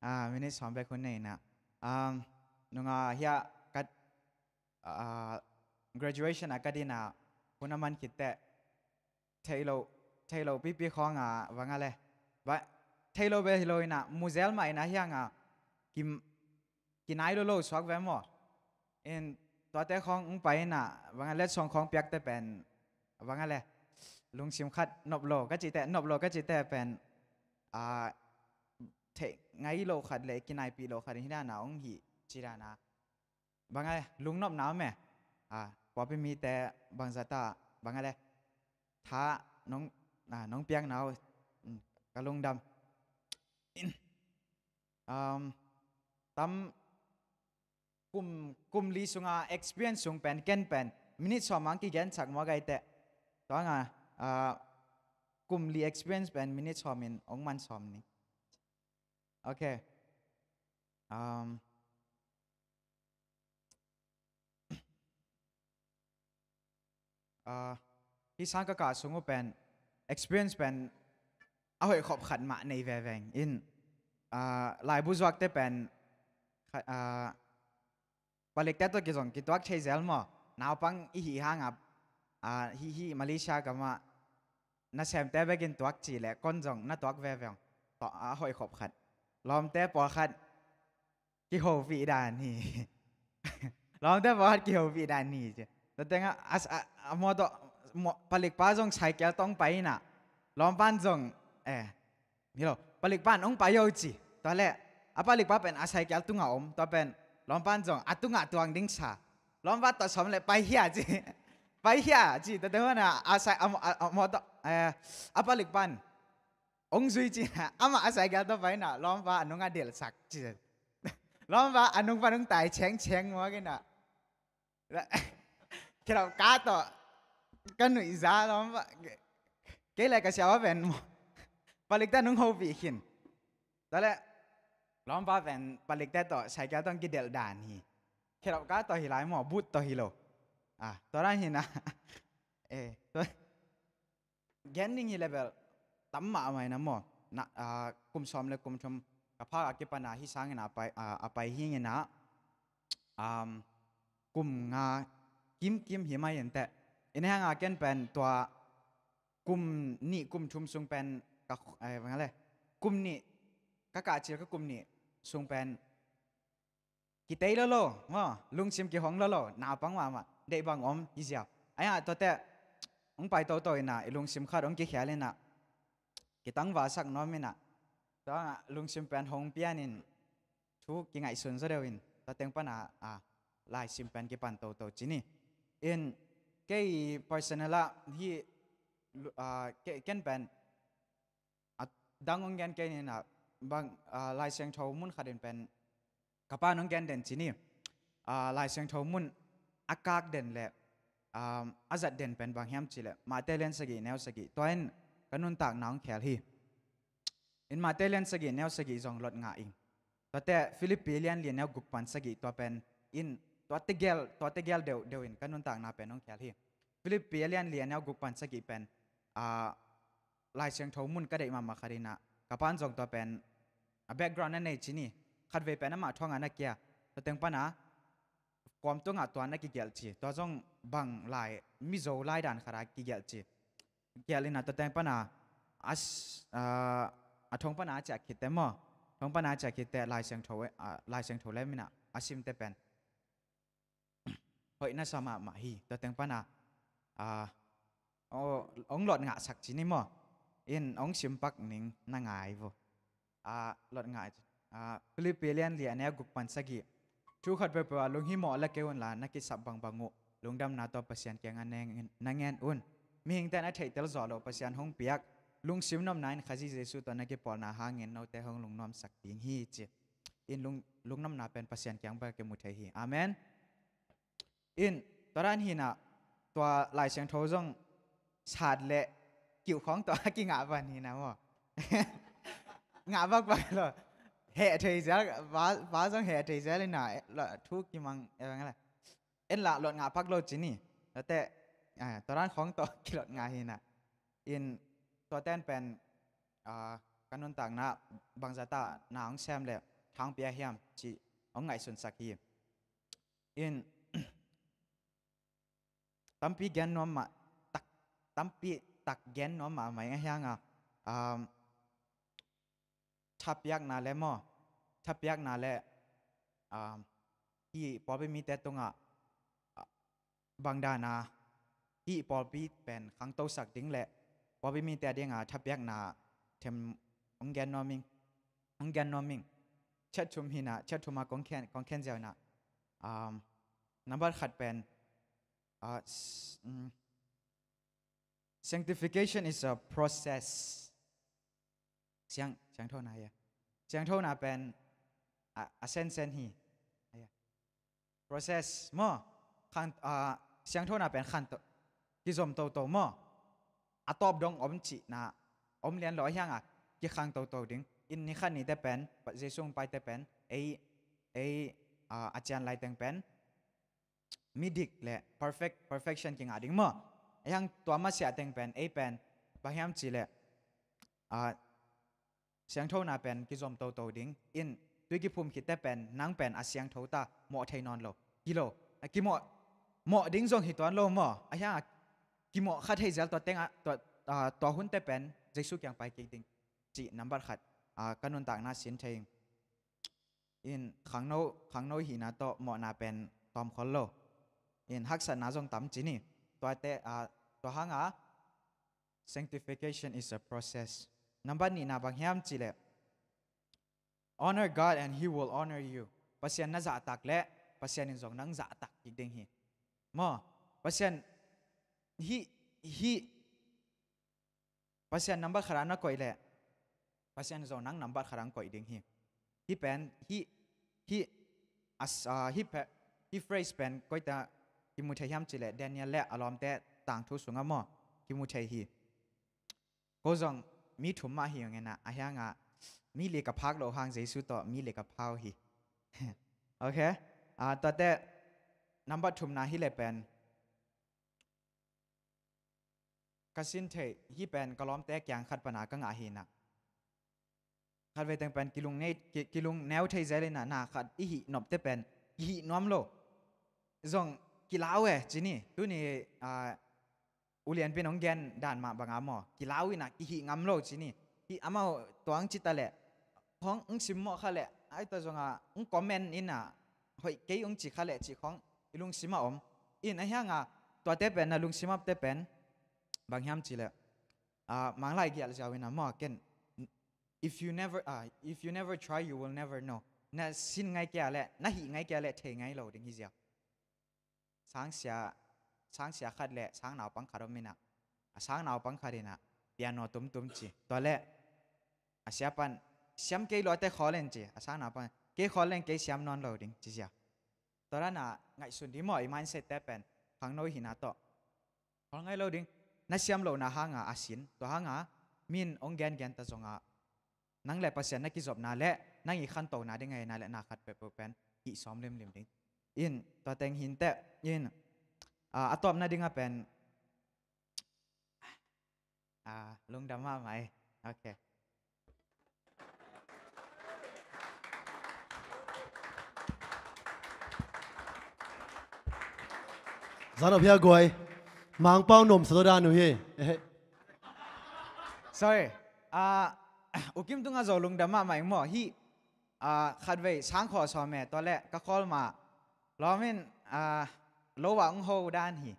Ah, minute sawm bek hun nei na. Um, nunga hiah ka, ah, graduation a ka dina hun a man khit teh, thei lo, thei lo pipi khawng a, bang a le, ba, thei lo bel hi lo ina, mu zel mah ina hiang a, ki, kinai lo lo suak ve maw. In tuate khawng hong pai ina, bang a le, song khawng piakte pen, bang a le, lungsim khat nop lo ka cihte, nop lo ka cihte pen, a, thei ngai lo khat le kinaipih lo khat in hih dana hong hi ci dana. Bang a le, lungnopna om e. A, pawlpi mite bangzah ta, bang a le, tha nong, a, nong piakna uh, mm, ka lungdam. In, um, tam kum, kum li sunga experience sung pen, ken pen minute sawm ang kigen sak maw gai teh. Tua nga, a, kum li experience pen minute sawm in hong man sawm ni. Okay. Um, ah, hih sang ka kah sung uh pen experience pen a hoih khop khat mah nei veve ing. In, ah, laibu zuakte pen kha-, ah, palikte tawh kizong kituak thei zel maw? Naupang i hih hang a, ah, hih, hih Malaysia gam ah nasemte bekin tuak ci le kon zong na tuak veve ung. Tawh a hoih khop khat. Lawmte pawlkhat kihopih dan hi. Lawmte pawlkhat kihopih dan hi ci. Tua teng a, a, a, a mawtaw, maw, palikpa zong cycle tawh pai ina. Lawmpan zong, eh, hi lo, palikpan hong pai o ci. Tua le, a palikpa pen a cycle tungah om. Tua pen, lawmpan zong a tungah tuang ding sa. Lawmpa tawh sawm le pai hia ci. Pai hia ci. Tua teng hona, a cy-, a, a, a mawtaw, eh, a palikpan hong zui ci na, amah a cycle tawh pai na, lawmpa a nungah delhsak ci. Lawmpa a nung pan hong tai chengcheng muak ina. Khedap ka tawh ka nuihza lawmpa. Kei le ka siapa pen maw, palikte nung hopih khin. Tua le, lawmpa pen palikte tawh cycle tawh kidelh dan hi. Khedap ka tawh hi lai maw, but tawh hi lo. Ah, tua dan hi na. Eh, tua gen ding hi le bel tam mahmah ina maw. Na, ah, kum sawm le kum thum ka phak a kipana hih sangin a pai, ah, a pai hingina, um, kum nga kimkim hi mai inteh. Ina hanga ken pen tua kum nih kum thum sung pen ka, eh, bang a le, kum nih ka kah cil ka kum nih sung pen kitei lolo maw, lungsim kihong lolo, naupang mahmah, deih bang om hi ziau. Ahi a, tuate hong pai toto ina, i lungsim khat hong kikhel ina, kitangvalsak nuam ina. Tua lungsim pen hong pianin thu kingaihsun zaw deuh in, tua teng pana, a, laisim pen kipan toto ci ni. In kei personal ah hih, lu-, a, ke-, ken pen a dang hong gen kei nina, bang, ah, Lai Siangtho mun khatin pen ka pan hong gen den ci ni. Ah, Lai Siangtho mun a kak den le, ah, a zat den pen bang hiam ci le, Mate lian sagih neu sagih. Tua in ka nuntakna hong khel hi. In Mate lian sagih neu sagih zong lot ngah ing. Tuate Philippi lian li neu guk pan sagih tua pen in, tua tegel, tua tegel deuh, deuh in ka nuntakna pen hong khel hi. Philippi lian li neu guk pan sagih pen, ah, Lai Siangtho mun ka deih mahmah khat ina, ka pan zong tua pen a background a nei ci ni. Khatvei pen amah thuanga na kia, tua teng pana kawm tungah tua na kigelh ci. Tua zong bang lai, Mizo lai dan khata kigelh ci. Gelh ina tua teng pana a s-, ah, a thong pana a ciah khitte maw, thong pana a ciah khitte Lai Siangtho, ah, Lai Siangtho le mina a simte pen hoih na sa mahmah hi. Tua teng pana, ah, aw, hong lot ngahsak ci ni maw. In hong simpak ning na ngai vo. Ah, lot ngah, ah, Philippi lian li a neu guk pan sagih. Thu khat peuhpeuh ah lunghimawh la kei unla na kisap bangbang uh lungdamna tawh Pasian kiangah na ngen, na ngen un. Mihingte na theihtel zawh loh Pasian hong piak lungsim nopna in Khazih Jesuh tawh na kipawlna hangin note hong lungnuamsak ding hi ci. In lung, lungnopna pen Pasian kiang bek kimu thei hi. Amen. In Tua dan hi-in ah, tua Lai Siangtho zong sat le kiuh khawng tawh a kingah van hi-in ah maw. Ngah vakvak lo. Heh thei zel, va, va zong heh thei zel hi-in ah, eh, lo, thu kimang, eh, bang la. En lah lot ngah pak lo ci ni. Tua teh, ah, tua dan khawng tawh kilot ngah hi-in ah. In tua ten pen, ah, ka nuntakna bangzah ta na hong sem le thang pia hiam cih hong ngaihsunsak hi. In tampi gen nuam mah, tak, tampi tak gen nuam mahmah ing, ahih hang a, um, thapiakna le maw, thapiakna le, um, hih pawlpi mite tungah, ah, bang dan a hih pawlpi pen khangtosak ding le pawlpi mite a ding a thapiakna them hong gen nuam ing, hong gen nuam ing. Chiat thum hi-in ah, chiat thum a kong khen, kong khen ziau-in ah, um, nambat khat pen, ah, s-, mm, sanctification is a process. Siang, siangthona, ya. Siangthona pen, ah, a sensen hi. Ya. Process maw. Khang, ah, siangthona pen khan to, kizom toto maw. A tawp dong om cihna om lian lo, ahih hang a kikhang toto ding. In ni khat ni te pen, Jesu hong pai te pen, ei, ei, ah, a cian lai teng pen midik le perfect, perfection kingah ding maw. Ahih hang tua masiah teng pen, ei pen, bang hiam cih leh, ah, siangthona pen kizom toto ding. In tui kiphum khit te pen, nang pen a siangtho ta, mawh thei nawn lo. Hi lo. A kimawh, mawh ding zong hi tuan lo maw. Ahih hang a kimawh kha thei zel tua teng a, tua, ah, tua hun te pen, Jesu kiang pai kik ding. Cih nambat khat, ah, ka nuntakna sin thei ing. In khangno, khangno hihna tawh mawhna pen tawm khol lo. In haksatna zong tam ci ni. Tua te, ah, tua hang a, sanctification is a process. Nambat nihna bang hiam cih leh, honor God and He will honor you. Pasian na zahtak le Pasian in zong nang zahtak kik ding hi. Maw, Pasian hih, hih Pasian nambat khat ah na koih leh Pasian zong nang nambat khat ah hong koih ding hi. Hih pen, hih, hih, as, ah, hih pe-, hih phrase pen koitak kimu thei hiam cih leh Daniel le a lawmte tangthu sungah maw kimu thei hi. Ko zong mi thum mah hi ung e na, ahih hang a mi li ka phak loh hang Jesu tawh mi li ka pha uh hi. Ok. Ah, tua teh nambat thumna hi leh pen ka sin theih, hih pen ka lawmte kiang khat pan a ka ngah hi na. Khatvei teng pen kilung nei, ki, kilung neu thei zel in a, na khat i hih nop te pen i hih nuam lo. Zong kilau e ci ni, tuni, ah, ulianpi in hong gen dan mah bang a maw. Kilau in a i hih ngam lo ci ni. Hih amau tuang ci ta leh, hong, hong simmawh kha leh, ai ta zong a, hong comment in a, hoih kei hong ci kha leh ci khawng i lungsim ah om. In ahih hang a, tuate pen na lungsim ah te pen, bang hiam cih leh, ah, Manglai gial ziau in a maw ken, if you never, ah, if you never try, you will never know. Na sin ngai kei a leh, na hih ngai kei a leh, thei ngai lo ding hi ziau. Sangsia, sangsia khat le sangnaupang khat om in a, a sangnaupang khat in a piano tumtum ci. Tua leh a sia pan, siam kei lua te khawl in ci. A sangnaupang, kei khawl leng kei siam nawn lo ding ci zia. Tua dan a ngaihsun dih maw, i mindset te pen khangno hihna tawh khawl ngai lo ding. Na siam lohna hang a a sin. Tua hang a mi in hong gengen ta zong a, nang le Pasian na kizopna le nang i khantona ding ahihna le na khat peuhpeuh pen hih sawm limlim ding. In tua teng hi inteh in, ah, a tawpna ding a pen, ah, lungdam mahmah e. Ok. Zan a pia guai. Mangpau nom sa dan uh hi. Eh. Sorry. Ah, U Kim tungah zo lungdam mahmah ing maw. Hih, ah, khatvei sang khawh sawm e, tua leh ka khawl ma lawm in, ah, lo ah hong ho dan hi.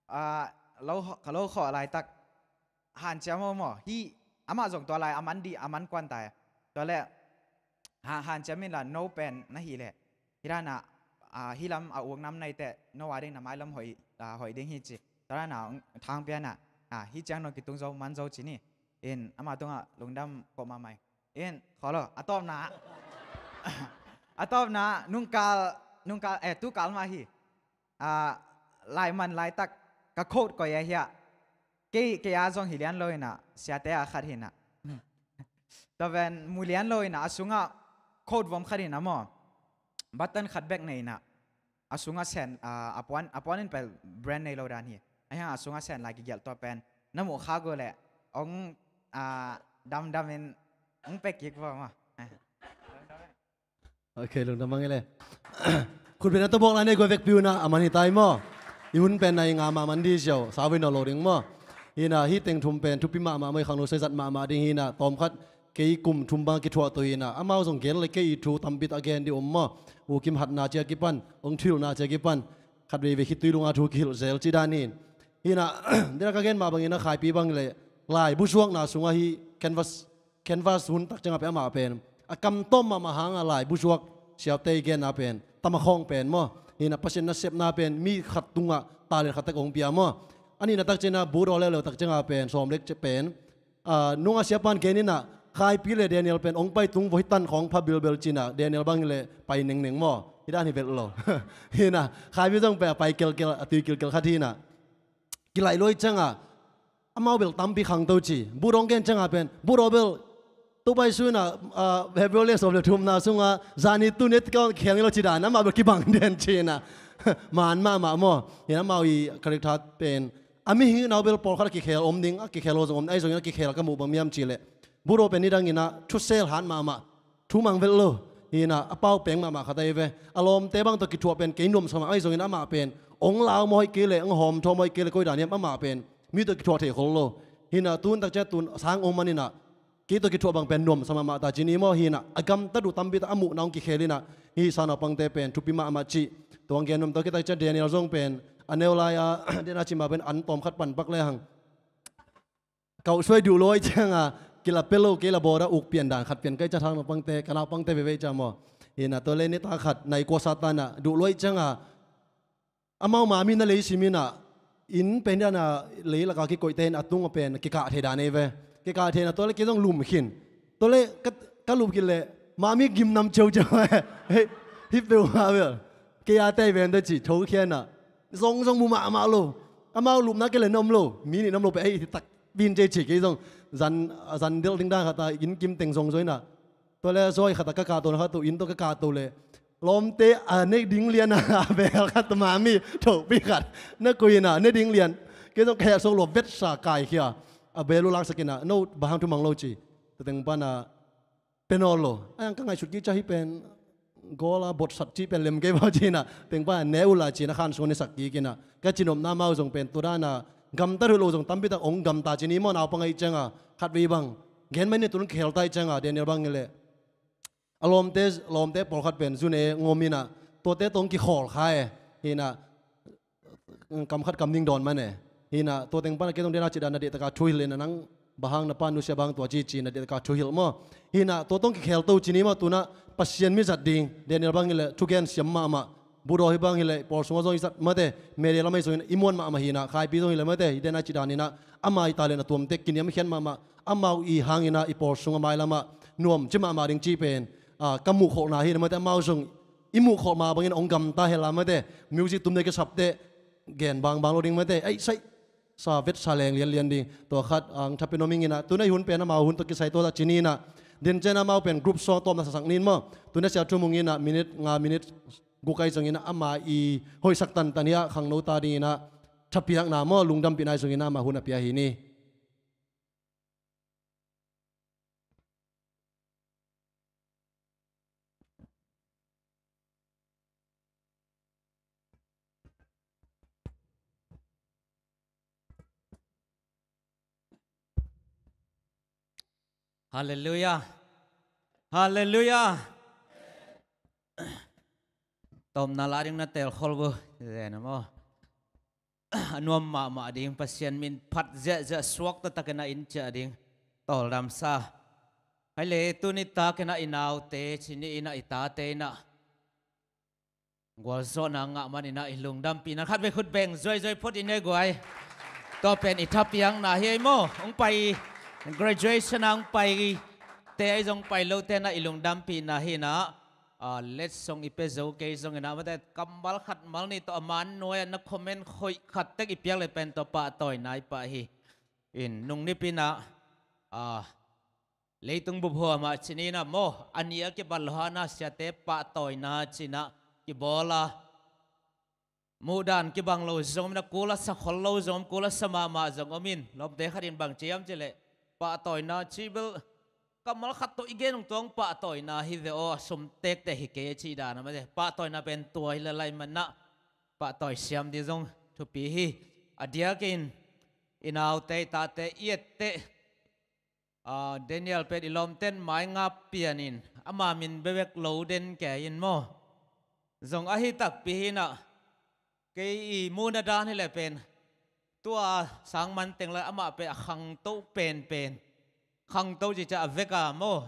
Ah, lo, ka lo khawh laitak hanciam aw maw. Hih amah zong tua lai a man dih, a man kuan ta e. Tua leh ha, hanciam in la no pen na hih leh, hih dan a, ah, hih lam a uk nam na hi teh no a ding na mailam hoih, ah, hoih ding hi ci. Tua dan a thang pian a, ah, hih ciang no kitung zo, man zo ci ni. In amah tungah lungdam kawh mahmah ing. In khawl aw, a tawpna, a tawpna nungkal, nungkal, eh, tukal mah hi. Ah, laiman laitak ka quote koi a hiah. Kei, kei a zong hi lian lo inah, siate a khat hinah. Tua pen mu lian lo inah, a sungah quote vom khat hinah maw. Button khat bek nei inah. A sungah sen, a, a puan, a puan in pel brand nei lo dan hi. A hiang a sungah sen lai kigial tua pen. Na muh kha go leh, ong, a, damdam in, ong pek kik vo maw. Ok, lungdam mang ile. Khutbetna tawh bawk lai nei guai vekpi unah, a man hi tai maw. I hun pen nai nga mahmah ding ziau, sau vei nawn lo ding maw. Hinah, hih teng thum pen thupi mahmah maw, i khangno sai zat mahmah ding hinah, tawmkhat kei kum thum bang kithuah to hinah, amau zong gen le kei i thu tampi tak gen ding om maw. U Kim hatna ciah kipan, ong thuhilhna ciah kipan, khat veivei khitui lunga thu kihilh zel ci dan hin. Hinah, dena ka gen mah bangin a Khaipi bang le, lai buzuakna sungah hih canvas canvas hun tak ciangah pen amah pen a kam tawm mahmah hangah lai buzuak siaute i genna pen tama khawng pen maw. Hinah Pasian nasepna pen mi khat tungah talent khat tak hong pia maw. A nihna tak ciangah Budaw leuleu tak ciangah pen sawm lek pen, a, nungah siapan gen inah Khaipi le Daniel pen hong pai tung vo hi tan khawng pha bilbel cinah Daniel bang le pai nengneng maw. Hi dan hi vel lo. Hinah Khaipi zong pen a pai kelkel a tui kilkel khat hinah. Kilaih luai ciangah amau bel tampi khangto ci. Budaw gen ciangah pen Budaw bel Topa Jesu inah, a, Hebrew le sawm le thumna sungah zani tuni kikhen lo ci dan amah bel kibang den cinah. Man mahmah maw. Hinah amau i character pen a mihing inah bel pawlkhat a kikhel om ding, a kikhel lo zong om ding, ahi zongin a kikhel ka muh bang miam ci leh Budaw pen nidang inah thusel hat mahmah. Thu mang vel lo. Hinah a pau peng mahmah khat ahi ve. A lawmte bang tawh kithuah pen kei nuamsa mahmah ahi zongin amah pen ong lau mawh kei le, ong hawm thaw mawh kei le, koi dan hiam amah pen mi tawh kithuah thei khol lo. Hinah tun tak ciah tun sang ong man inah kei tawh kithuah bang pen nuamsa mahmah ta ci ni maw. Hinah a gamtat uh tampi tak a muhna ong kikhel inah hih sanaupangte pen thupi mahmah ci. Tuang gen nuam tawh kitak ciah Daniel zong pen a neu lai-a dena ci mah pen an tawm khat pan pak le hang. Kauh suai duh luai ciangah kila pia lo kei la bawda uk pian dan khat pian kai ca thang naupangte, ka naupangte veivei ca maw. Hinah tua le nita khat nai kua sa tanah duh luai ciangah amau mami na lei sim inah inn pen dana lei laka kikoihte in a tungah pen kikah thei dan ei ve. Kikah thei inah tua le kei zong lum khin. Tua le ka, ka lum khin le mami gimnam ciauciau. Hei, hi peuh ha bel. Kei a tei ven te ci tho khianah zong zong mu mahmah lo. Amau lupna kei le na om lo. Mi nih na om lo pe ei hi tak bin cei ci kei zong zan, zan delh ding dan khat a inn kim teng zong zo inah. Tua le zawi khat a ka kahto na khat uh inn tawh ka kahto le lawmte a ne ding lian a bel khat mami thopi khat na kui inah ne ding lian. Kei zong ka heh sok lo vetsa kaikhia a bel uh laksak inah no bahang thu mang lo ci. Tua teng pana Pe nawn lo. A yang ka ngaihsut kik ciah hi pen gola botsat cih pen lem kei bau cinah tengpa ne ula cinah khan sung a nesak kik inah ka cinopna mau zong pen tua dana gamtat huih lo zong tampi tak ong gamta cini maw naupang aih cianga khat vei bang gen mai ni tun khel ta aih cianga Daniel bang hileh a lawmte lawmte pawlkhat pen zune ngom inah tuate tong kikhawl kha e hinah kam khat kam ning dawn mane. Hinah tua teng pana kei tong dena cih dan na dehtaka thuhilh inah nang bahang na pa nusia bang tua cici na dehtaka thuhilh maw. Hinah tua tong kikhel to cini maw tunah Pasian mi zat ding Daniel bang hileh thugen siam mahmah. Budaw hi bang hileh pawl sungah zong i zat mate media lamah i zong inah i muan mahmah hinah khaipi zong hileh mate i dena cih dan inah ama i talent a tuamte kiniam khian mahmah amau i hang inah i pawl sungah mailamah nuam ci mahmah ding cih pen ka muhkholhna hinah mate amau zong i muhkholh mah bangin ong gamta hela mate music tumte kisapte gen bangbang lo ding mate ei saih sa vet sa leng lianlian ding tua khat ang thapi noming inah tunah i hun pen amau hun tawh kisai tuata cini inah dincen amau pen group song tawpna sasak nin maw tunah sia thumung inah minute nga minute guk ai zong inah ama i hoihsak tantan hiah khangno ta ding inah thapiakna maw lungdampihna ai zong inah ama hun a pia hi ni. Halleluiah. Halleluiah. Tawpna la ding na telkhol bu zena maw. A nuam mahmah ding Pasian min phat ziahziah suak taktakin a in ciah ding tawldamsa. Ai le tuni takin a i naute cini inah i tate inah gualzawhna ngah man inah i lungdampihna khat vei khut beng zuaizui phut in ei guai. Tua pen i thapiakna hi ei maw ong pai graduation a ong pai te ai zong pai lote na i lungdampihna hinah. Let song i pe zo kei zong inah mate kambal khat mal ni tawh a man nuai-ah na comment khoih khat tek i piak le pen tua pahtawina i pah hi. In nung nipinah, ah, leitung bup huamah cininah maw, a nih a kibat lo hana siate pahtawina cinah kibawl a, muhdan kibang lo zong om in a, kul a sa khol lo zong om, kul a sa mahmah zong om in, lawmte khat in bang ci hiam cih leh, pahtawina ci bel kammal khat tawh i gen ung, tua hong pahtawina hi ve aw, a sum tektek hi kei a cih dan a mate. Pahtawina pen tua hi lel lai manah pahtawi siam ding zong thupi hi. A diakin i naute, i tate, i etteh, ah, Daniel pen i lawmten mai nga pianin ama min bebek lo den kei in maw. Zong ahi takpi hinah kei i muhna dan hileh pen tua sang man teng lai amah pen a khangto penpen. Khangto cica a veka maw,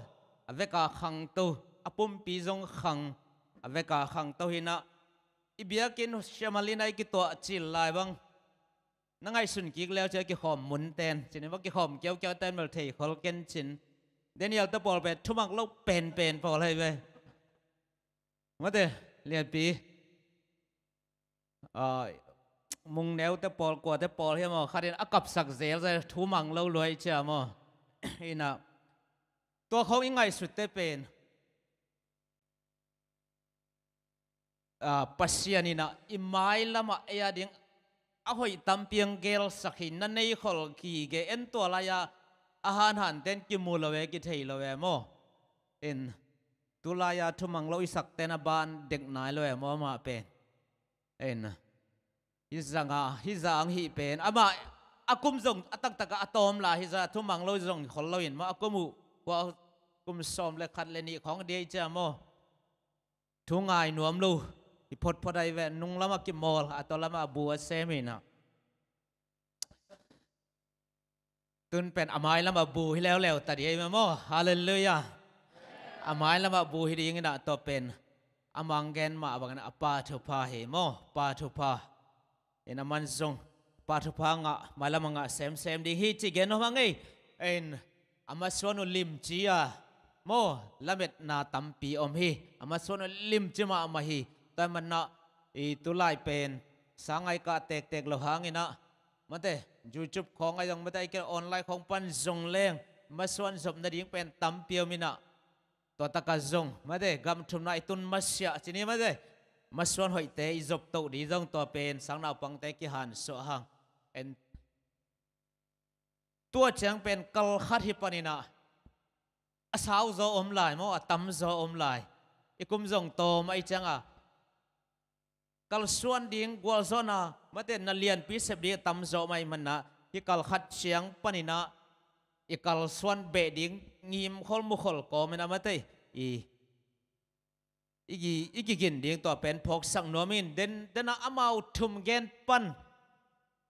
a veka khangto, a pumpi zong khang, a veka khangto hinah i biakinn siamalina i kituah cil lai bang na ngaihsun kik leu cia kikhawm munten cin, i va kikhawm kiaukiau ten bel thei khol ken cin. Daniel te pawl pen thumang lo penpen pawl hei ve. Mate, lianpi, ah, Mungneu te pawl, kua te pawl hi maw, khatin a kapsak zel zel thumang lo luai cia maw. Inah tua khong i ngaihsut te pen, ah, Pasian inah i mailamah ei a ding a hoih tampi ang gelsak hi, na nei khol kige en tua lai-a a hanhanten kimu lo e, kithei lo e maw. In tulai-a thumang lo i sakten a ban dek nai lo e maw amah pen. In hi zanga, hi zang hih pen amah a kum zong a taktaka a tawm lai hi za, thumang lo zong khol lo in maw, a kum uh kua kum sawm le khat le nih khawng a diai cia maw. Thu ngai nuam lo hi photphot ahi ve, nung lamah kimawl, a taw lamah a bu a sem hinah. Tun pen a mai lamah bu hi leuleu ta dih ahi ve maw. Halleluiah. A mai lamah bu hi dinginah tua pen a mang gen mah bangin a pa thupha hi maw, pa thupha. In a man zong pa thupha ngah, mailam a ngah semsem ding hi ci gen nuam hang ei. In a masuan uh limci a maw, lametna tampi om hi. A masuan uh limci mahmah hi. Tua manah i tulai pen sangai kah tektek lo hanginah mate, YouTube khawng a zong mate, a i kira online khawng pan zong leng masuan zop nading pen tampi om inah. Tua taka zong mate, gam thumna i tun masiah cini mate, masuan hoihte i zop toh dih zong tua pen sang naupangte kihansuah hang. En tua ciang pen kal khat hi paninah a sau zaw om lai maw, a tam zaw om lai. I kum zong tawm ahi cianga kalsuan ding gualzawhna mate na lianpi sep ding a tam zawh mah ih manah, hih kal khat ciang paninah i kalsuan beh ding ngim khol mu khol kawminah mate i, i, i kigin ding tua pen phawksak nuam in. Den, denah amau thum gen pan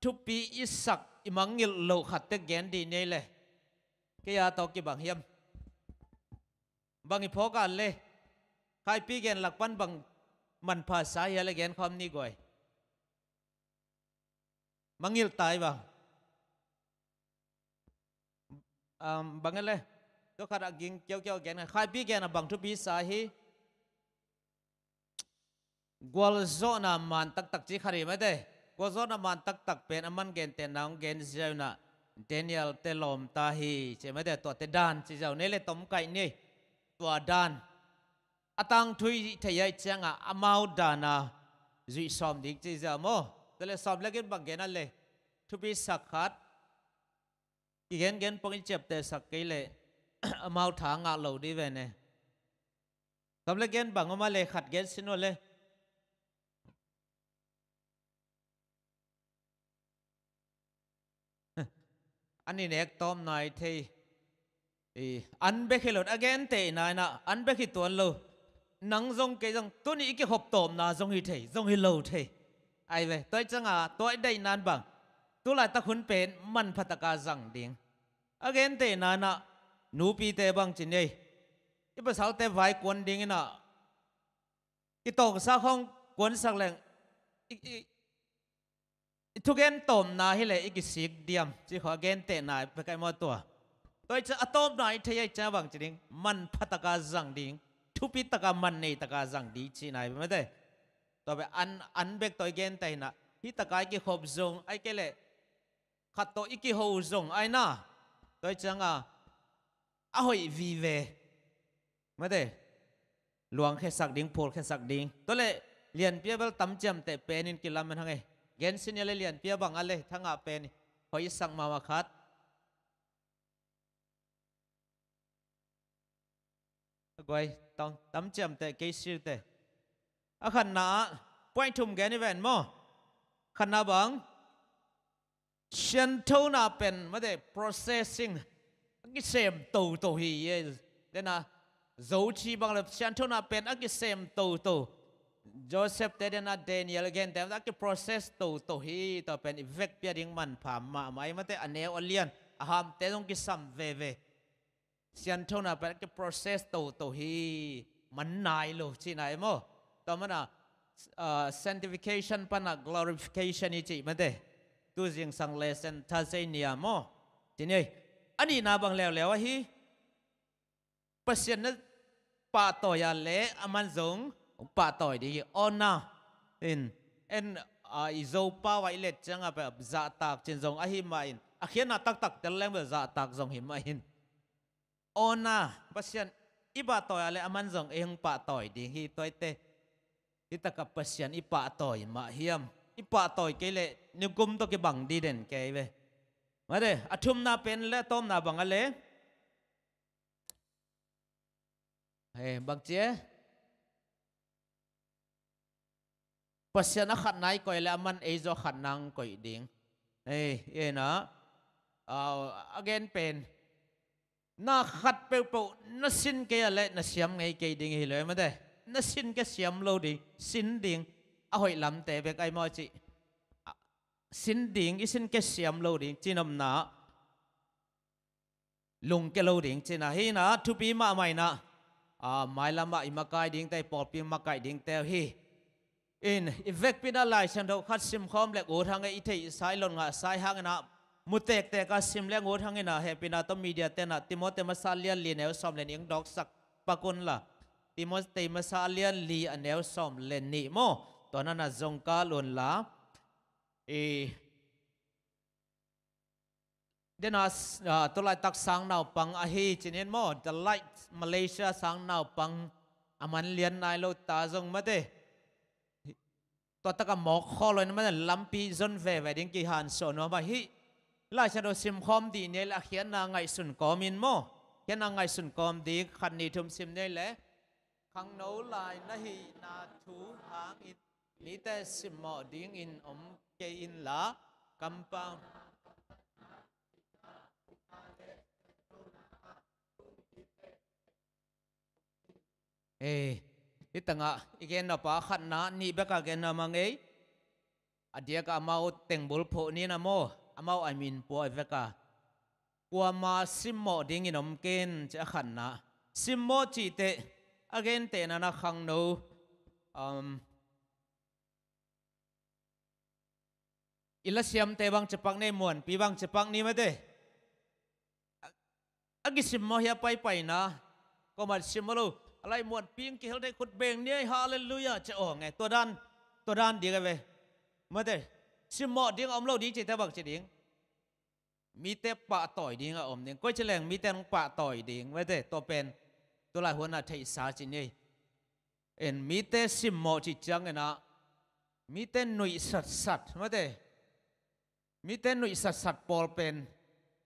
thupi i sak i mangngilh loh khatte gen dih ni ei le. Kei a tawh kibang hiam? Bang i phawk a le? Khaipi gen lak pan bang manpha sa hia le gen khawm ni guai. Mangngilh tai bang. Am, bang e le? Tua khat a ging kiaukiau gen, Khaipi gen a bang thupi sa hi? Gualzawhna man taktak ci khat hi mate. Gualzawhna man taktak pen a man gentehna hong gen ziau inah Daniel te lawmta hi ci mate. Tuate dan ci ziau ni le tom kaih ni. Tua dan a tangthu i theih aih ciangah amau dana zuih sawm ding ci ziau maw. Tua le sawm le gin bang gen a le? Thupi sak khat. Kigengen pong i ciaptehsak kei leh amau tha ngah lo dih ve ne. Kam le gen bang om a le khat gen sin uh le. An i nek tawm nai thei. I, an bek hi lo, a gentehna inah an bek hi tuan lo. Nang zong kei zong tuni i kikhop tawmna zong hi thei, zong hi lo thei. Ai ve, tua i canga tua i daihnan bang tulaitak hun pen manphataka zang ding. A gentehna inah nupite bang ci nei. I pasalte vai kuan dinginah i tawngsa khawng kuansak leng i, i, i thugen tawmna hileh i kisik diam ci khaw a gentehna i pekaih maw tua. Tua i ca a tawpna i thei a i ca bang ci ding, manphataka zang ding, thupitaka manneitaka zang ding cihna i pe mate. Tua bek an, an bek tawh i gen ta hi na. Hih taka i kikhop zong, ahih kei leh khat tawh i kiho zong, ai na. Tua hi cianga a hoih vive. Mate, luangkhiasak ding, phulkhiasak ding. Tua leh lianpi a bel tam ciamteh penin kilamen hang e. Gen sin ia leh lianpi a bang a leh thangah pen hoihsak mahmah khat. A guai, tam, tam ciamteh kei siute. A khatna ah, point thum gen i ven maw. Khatna bang, sianthona pen, mate, processing, a kisem toto hi e. Dena, zoci bang le sianthona pen a kisem toto. Joseph te dena Daniel gente a kiprocess toto hi, tua pen i vekpi a ding manpha mahmah hi, mate, a neu a lian, a hamte zong kisam veve. Sianthona pen a kiprocess toto hi, man nai lo cihna e maw. Tua mana, ah, sanctification pana glorification i cih mate. Tu zingsang lesson Thursday ni a maw. Ci ni ei. A nihna bang leuleu ahi. Pasian na pahtawi a leh aman zong pahtawi ding hi. Awna in, en, ah, i Zopau ah i let cianga pen zahtak cin zong ahi mahin, a khiatna taktak tel leng bel zahtak zong hi mahin. Awna, Pasian i pahtawi a leh aman zong ei hong pahtawi ding hi. Tua hi teh, hih takah Pasian i pahtawi mah hiam? I pahtawi kei leh nikum tawh kibang diden kei ve. Mate, a thumna pen le a tawpna bang a leh, hei, bang ci e? Pasian a khatna i koih leh aman ei zong a khatna hong koih ding. Hei, ena, ah, a gen pen, na khat peuhpeuh na sin kei a leh na siam ngei kei ding hi lo e mate. Na sin kei siam lo ding, sin ding, a hoih lamte bek ai maw cih. Ah, sin ding, i sin kei siam lo ding, cih nopna ah lungke lo ding cihna hi na. Thupi mahmah in ah, ah, mailamah i makai dingte, i pawlpi makai dingte uh hi. In, i vekpi in ah Lai Siangtho khat simkhawm leng ut hang e, i theihsa i lot ngahsa i hang in ah, mu tektek a sim leng ut hang in ah, hehpihna tawh media te in ah Timothy masa a lian li a neu sawm le nih hong dawksak pak un la. Timothy masa a lian li a neu sawm le nih maw. Tua na na zong kal un la. I Dena, ah, tulaitak sang naupang ahi cinin maw, The Light Malaysia sang naupang a man lian nai lo ta zong mate. Tua taka mawk khawl lo in mate, lampi zon veve ding kihansuah nuam ahi. Lai Siangtho simkhawm dih ni ei leh a khiatna ngaihsun kawmin maw. Khiatna ngaihsun kawm ding khat nih thum sim ni ei leh. Khangno lai na hihna thu hangin mite simmawh dingin om kei inla, kampau. Ei, hih tangah i gen nop a khatna, nih bek a gen nuam ing ei. A diakah amau tengbul phuh ni na maw, amau a min pua i vek a. Kuama simmawh dingin om kei in ci a khatna. Simmawh cih teh a gentehna na khangno, um, i lasiamte bang ci pak ni, muanpi bang ci pak ni mate. A, a kisimmawh hi a paipaina. Kuamah simmawh lo. A lai muanpi in kihel thei, khut beng ni ei, halleluiah ci aw nge. Tua dan, tua dan ding a ve. Mate, simmawh ding a om lo ding cih teh bang ci ding? Mite pahtawi ding a om ding. Koi ci leng mite hong pahtawi ding. Mate, tua pen tulai hun a theihsa ci ni ei. En, mite simmawh cih ciangin ah, mite nuihsatsat, mate. Mite nuihsatsat pawl pen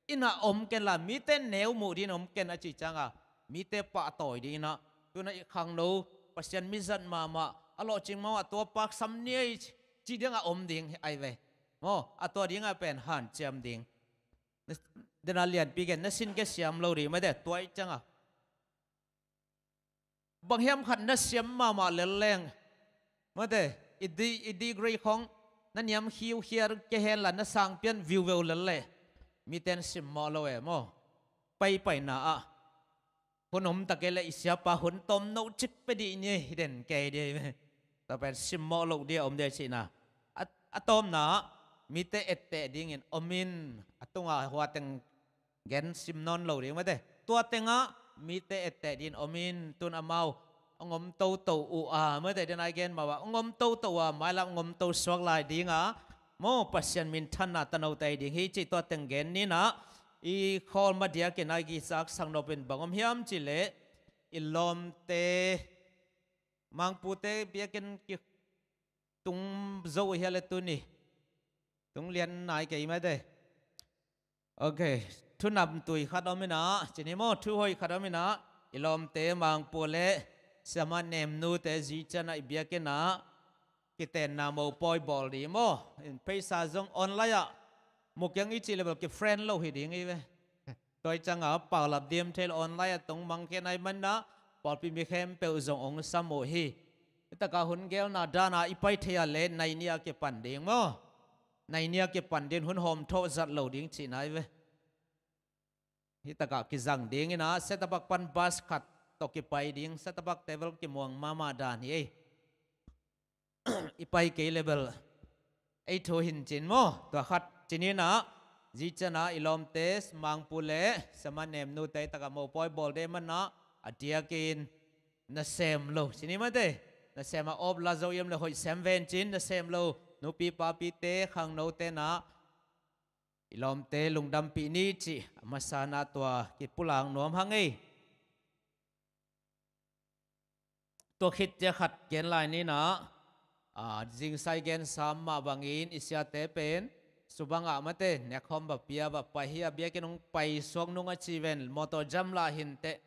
inn ah om ken la, mite neu muh dingin om ken a cih cianga, mite pahtawi dingin ah, tu-in ah i khangno, Pasian mizat mahmah, a lawhcing mahmah, tua paksam ni ei cih dingah om ding ahi ve. Maw, a tua dingah pen hanciam ding. Dena lianpi gen, na sin kei siam lo ding, mate, tua ahih cianga. Bang hiam khat na siam mahmah lel leng, mate, i di, i degree khong na niam khiukhia kei hen la, na sang pian viuveu lel leh, mite in simmawh lo e maw. Paipaina ah hun om ta kei leh i siapa hun tawm no cik pia dih ni ei, hi den kei dih ei. Tua pen simmawh loh ding a om ding a cihna. A, a tawpna ah mite etteh dingin om in, a tunga hua teng gen sim nawn lo ding mate. Tua tengah mite etteh dingin om in, tu-in amau hong om toto uh a, mate, den a i gen mah bang hong om toto uh a, mailam hong om to suak lai ding a, maw, Pasian minthanna tanote ding hi cih tua teng gen ni na. I khawl ma diakin a i kisaksak nop in bang om hiam cih leh, i lawmte, Mangpute biakinn kitung zo uh hia le tuni? Tung lian nai kei mate. Ok, thu namtui khat om in a, ci ni maw, thu hoih khat om in a, i lawmte Mangpu le Siamah Nemnute zi ciang a i biakinn ah kitenna mopawi bawl ding maw. In pheisa zong online ah mu keng i cih le bel ki friend lo hi ding hi ve. Tua ciang a paulap diam thei lo, online ah tong mang khin ahih manin a, pawlpi mi khempeuh zong hong sam uh hi. Hi tak a hun gelna dan a i pai thei a le nai nih a kipan ding maw. Nai nih a kipan ding, hun hawmthawh zat lo ding cihna hi ve. Hi tak a kizang ding in a, Setapak pan bus khat tawh kipai ding, Setapak table kimuang mahmah dan hi ei. I pai kei le bel ei thu hi in cin maw. Tua khat ci ni na, zi ciang a i lawmte Mangpu le Siamah Nemnute hi tak a mopawi bawl ding manin a, a diakin nasem lo, ci ni mate. Nasem a awp la zo hiam le hoih sem ven cin, nasem lo nupi papite, khangnote na, i lawmte lungdampih ni cih a masa in a tua kipulak nuam hang ei. Tua khit ciang khat gen lai ni na, a, zingsai gen sam mah bangin i siate pen, subang ah mate, nekhawm va pia va pai hi a, biakinn hong pai suak nung a ci ven, motor jam lah hi inteh,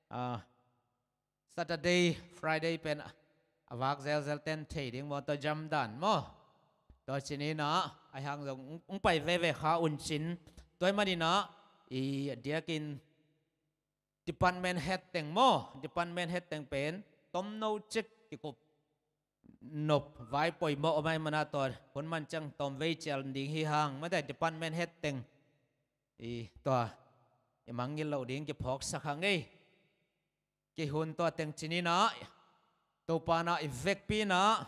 a, Saturday, Friday pen a vak zelzel ten thei ding, motor jam dan maw. Tua ci ni na, ahih hang zong hong, hong pai veve kha un cin. Tua ahih manin a, i diakin department head teng maw, department head teng pen tomno cik kikup nop vai poimawh om ahih manin a, tua hun man ciang tawmvei cial ding hi hang, mate, department head teng i tua i mangngilh loh ding kiphawksak hang ei. Kei hun tua teng ci ni na, Topa na i vekpi na,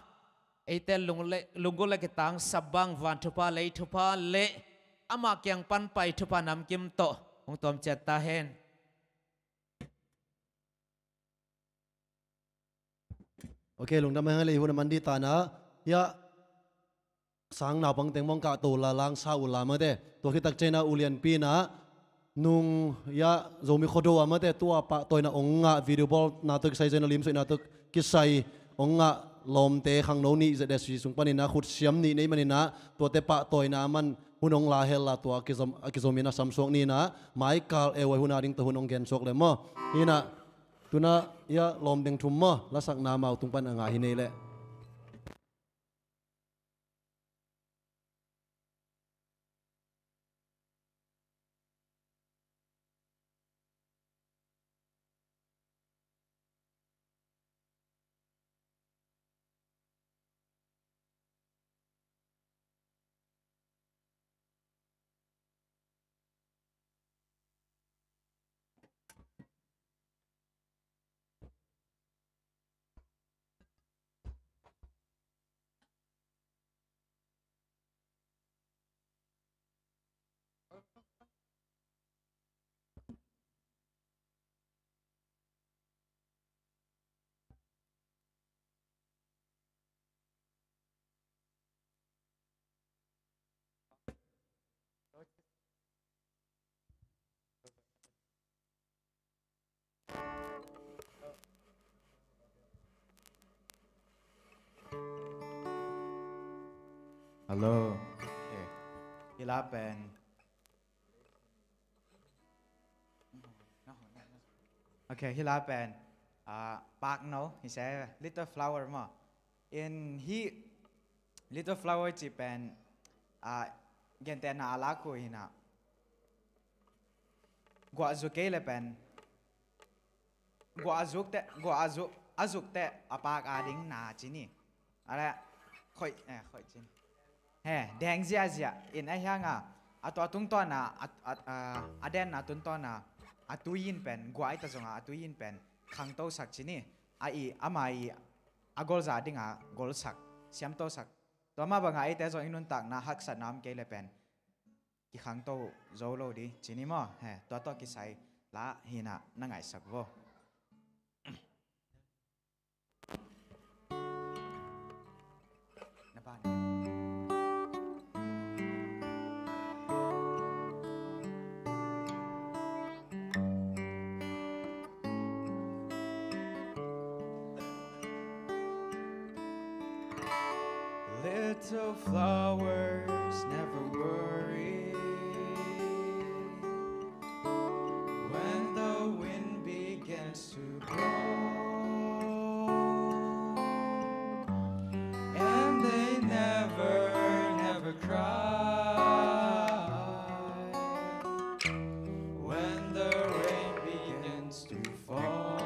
eite lung le, lunggulh le kitangsap bang van thupha, lei thupha le amah kiang pan pai thupha namkim tawh hong tuam ciat ta hen. Ok, lungdam hang ei, hun a man ding ta na. Hiah sang naupang teng mawng kah to la, lang sa uh la mate. Tua khit tak ciang a ulianpi na, nung hiah Zomi Khuado ah mate, tua pahtawina hong ngah, video bawlna tawh kisai, zen a limsuihna tawh kisai hong ngah lawmte khangno nih Z S C sung panin a khut siam nih nei manin a, tuate pahtawina a man hun hong la hel la, tua a kizom, a kizom in a samsuak ni na, mai kal eu a hun a ding tawh hun hong gen suak le maw. Hi na, tu na hiah lawm deng thum maw, lasakna amau tung pan a ngah hi nei leh. Hello. Okay. Hi la pen. Okay, hi la pen, ah, pakno hi se, Little Flower maw. In hih Little Flower cih pen, ah, gentehna a lak uh hi na. Guah zuk kei le pen, guah a zuk teh, guah a zuk, a zuk teh a pak a ding na ci ni. A le, khoih, eh, khoih ci ni. He, deng ziahziah in ahih hang a, a tua tungtawn a, a, a, a, a denna tungtawn a, a tui in pen, guah i ta zong a, a tui in pen khangtosak ci ni. A i, ama i, a golza ding a golsak, siamtosak. Tua mah bang a eite zong i nuntakna haksatna om kei le pen kikhangto zo lo ding ci ni maw. He, tua tawh kisai la hi na, na ngaihsak vo. Little flowers never worry when the wind begins to blow, and they never, never cry when the rain begins to fall.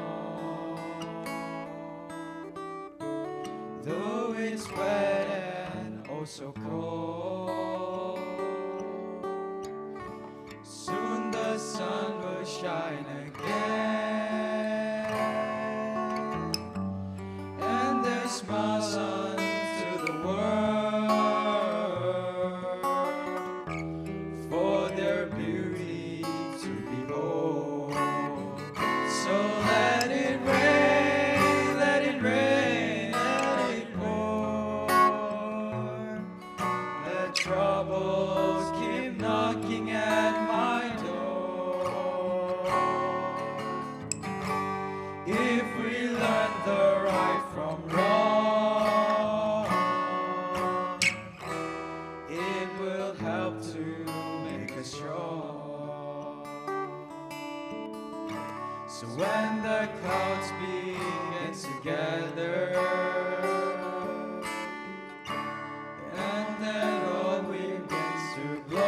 Though it's wet and oh so cold, soon the sun will shine again, and their smiles unto the world for their beauty to behold. So let it rain, let it rain, let it pour. Let troubles keep knocking at my door. If we learn the right from wrong, it will help to make us strong. So when the clouds begin to gather and that all winds to blow,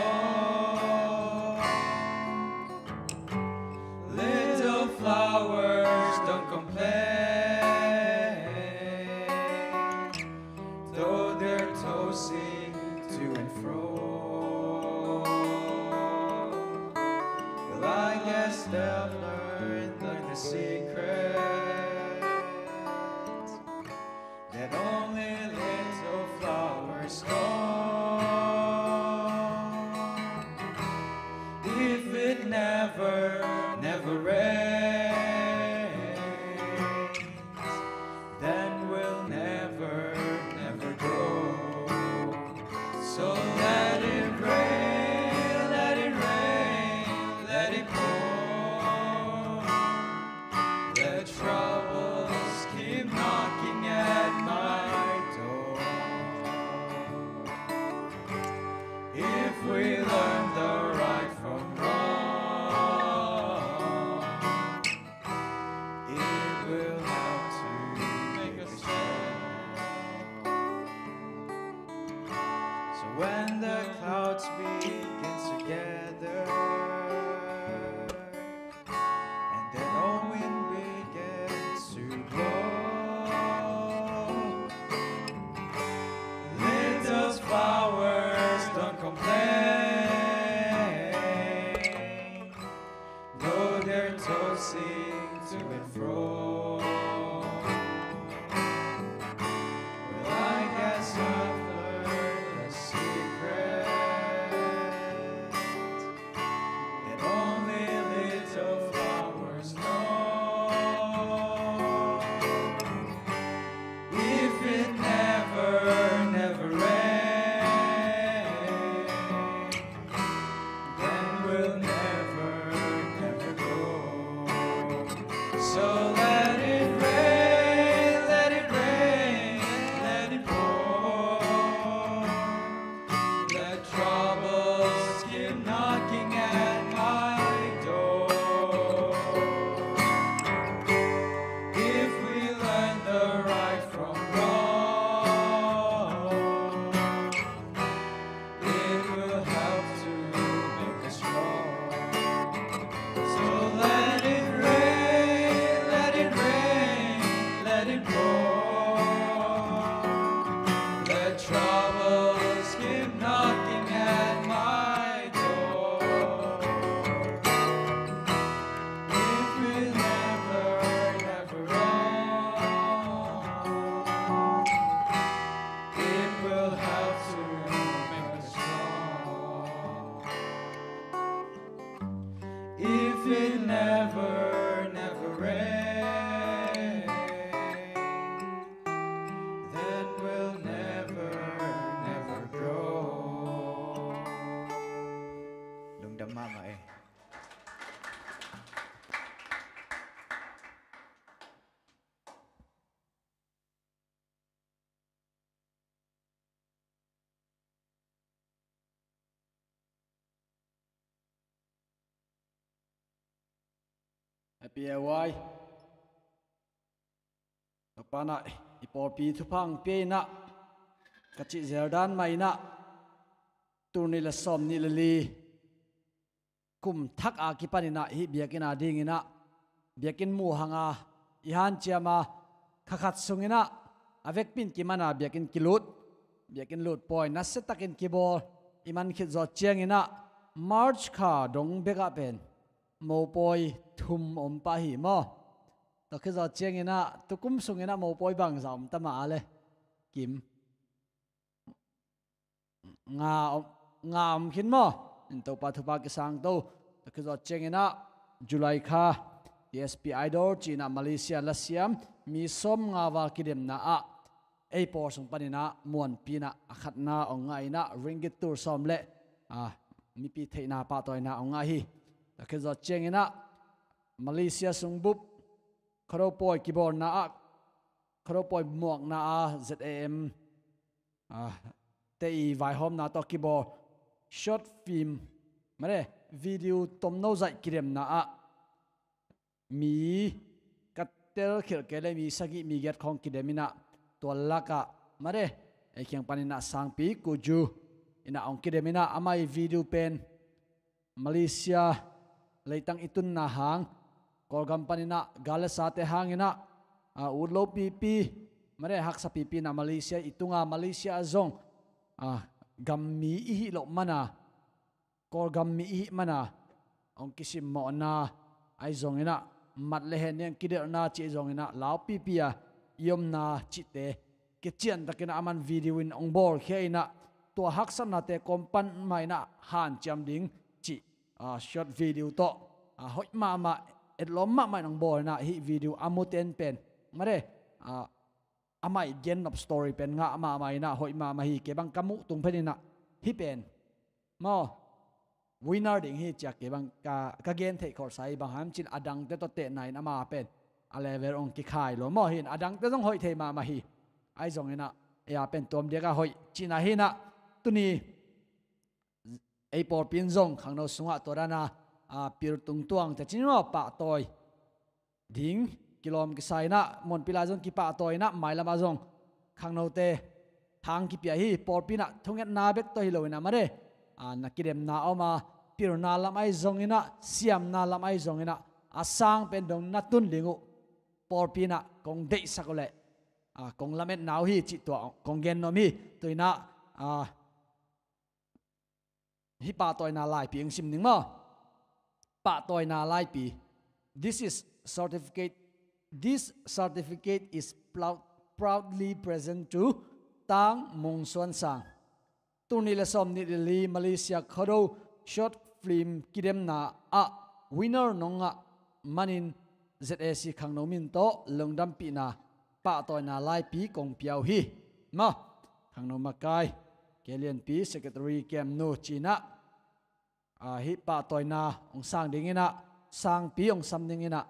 little flowers, don't complain, though they're tossing to and fro. Well, I guess they've learned the secret that only little flowers know. If it never, never rains, then we'll never, never grow. So let it rain, let it rain, let it pour. Let troubles keep knocking at my door. If we learn the right from wrong, it will help to make us strong. So when the clouds begin to gather and then all wind begins to blow, little flowers, don't complain, though they're tossing to and fro. Well, I guess I've learned a secret P A Y. Topa in ah i pawlpi thupha hong pia in ah, ka cih zel dan mah in ah, tul nih le sawmnih le li kum thak a kipan in ah hih biakinn a ding in ah, biakinn muh hang a i hanciam a, kha khat sung in ah a vekpi in kiman a biakinn kilut, biakinn lut pawi nasia takin kibawl i man khit zawh ciangin ah, March kha dong bek ah pen mopawi thum om pah hi maw. Tua khit zawh ciangin ah, tu kum sung in ah mopawi bangzah om ta mah a le, Kim? Nga om, nga om khin maw. In Topa thupha kisang to. Tua khit zawh ciangin ah, July kha, T S P Idol ci in ah Malaysia lasiam mi sawmnga val kidemna ah ei pawl sung panin ah muanpi in ah a khatna hong ngah in ah, ringgit tul sawm le, ah, mipi theihna pahtawina hong ngah hi. Tua khit zawh ciangin ah, Malaysia sung bup Khuado pawi kibawlna ah, Khuado pawi muakna ah Z A M, ah, te i vaihawmna tawh kibawl short film, mare, video tomno zaih kidemna ah mi ka telkhialh kei le mi sagih mi giat khawng kidem in ah, tua lak ah, mare, ei kiang panin ah sangpi Kuju in ah hong kidem in ah, amah i video pen Malaysia leitang i tunna hang Kawlgam panin ah gal le sate hangin ah, ah, ut lo pipi, mare, haksa pipi in ah Malaysia i tunga, Malaysia ah zong, ah, gam mi i hih loh man a, Kawlgam mi i hih man a, hong kisimmawhna ahi zongin ah, mat le hen niang kidelhna cih ahi zongin ah, laupipi a i omna cihte kician takin ah aman video in hong bawlkhia in ah, tua haksatnate kawm pan mah in ah hanciam ding cih, ah, short video tawh, ah, hoih mahmah, etlawm mahmah in hong bawl in ah, hih video a mute in pen, mare, ah, amah i gennop story pen ngah mahmah in ah, hoih mahmah hi. Kei bang ka muh tung pen in ah, hih pen maw, winner ding hi ci a kei bang ka, ka gen theih kholsa hi. Bang hang hiam cih leh a dangte tawh tehna in ama pen a level hong kikhai lo maw. Hi in a dangte zong hoih thei mahmah hi. Ahi zongin ah, ei a pen tuam diak a hoih cihna hi in ah, tuni ei pawlpi in zong khangno sungah tua dan a, a, pil tungtuang te cin maw, pahtawi ding kilawm kisa in ah, muanpi lai zong kipahtawi in ah, mailam ah zong khangnote thang kipia hi. Pawlpi in ah thungetna bek tawh hi lo in ah, mare, a, na kidemna a om a, pilna lam ahi zongin ah, siamna lam ahi zongin ah, a sang pen dong na tun ding uh pawlpi in ah kong deihsak uh leh, a, kong lametna uh hi cih tua kong gen nuam hi. Tu in ah, a, hih pahtawina laipi hong sim ning maw. Pahtawina laipi. This is certificate. This certificate is proud, proudly present to Tang Mung Suan Sang. Tul nih le sawmnih le li Malaysia Khuado short film kidemna ah winner nong ngah manin Z A C khangno min tawh lungdampihna pahtawina laipi kong pia uh hi. Maw, khangno makai, Kei Lianpi, Secretary Kem Nu ci in ah, a, hih pahtawina hong sang ding in ah, sangpi hong sam ding in ah,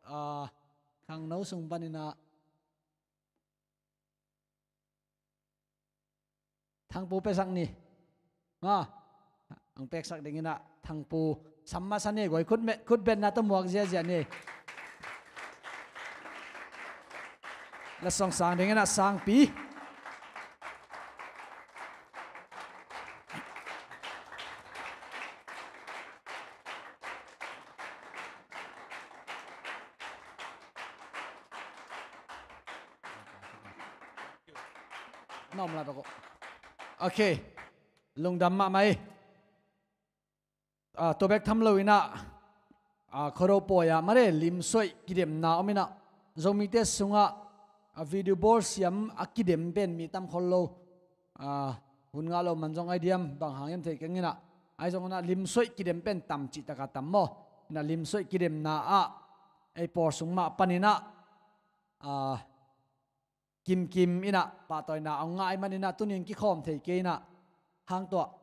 a, khangno sung pan in ah, Thangpu peksak ni. Ha. Ang peksak ding in ah Thangpu sam masa ni, guai khut me, khut benna tawh muak ziazia ni. Lasong sang ding in ah sangpi. Na om lai bak uh. Ok. Lungdam mahmah hi. Ah, tua bek tham lo in ah, ah, Khuado pawi ah mare limsuaih kidemna om in ah, Zomite sungah, ah, video bawl siam a kidem pen mi tam khol lo. Ah, hun ngah lo man zong ai diam, bang hang hiam thei keng in ah. Ahi zongin ah limsuaih kidem pen tam cih tak a tam maw. In ah limsuaih kidemna ah ei pawl sung mah pan in ah, ah, kimkim in ah pahtawina hong ngah ahih manin ah tuni in kikhawm thei kei in ah, hang tuah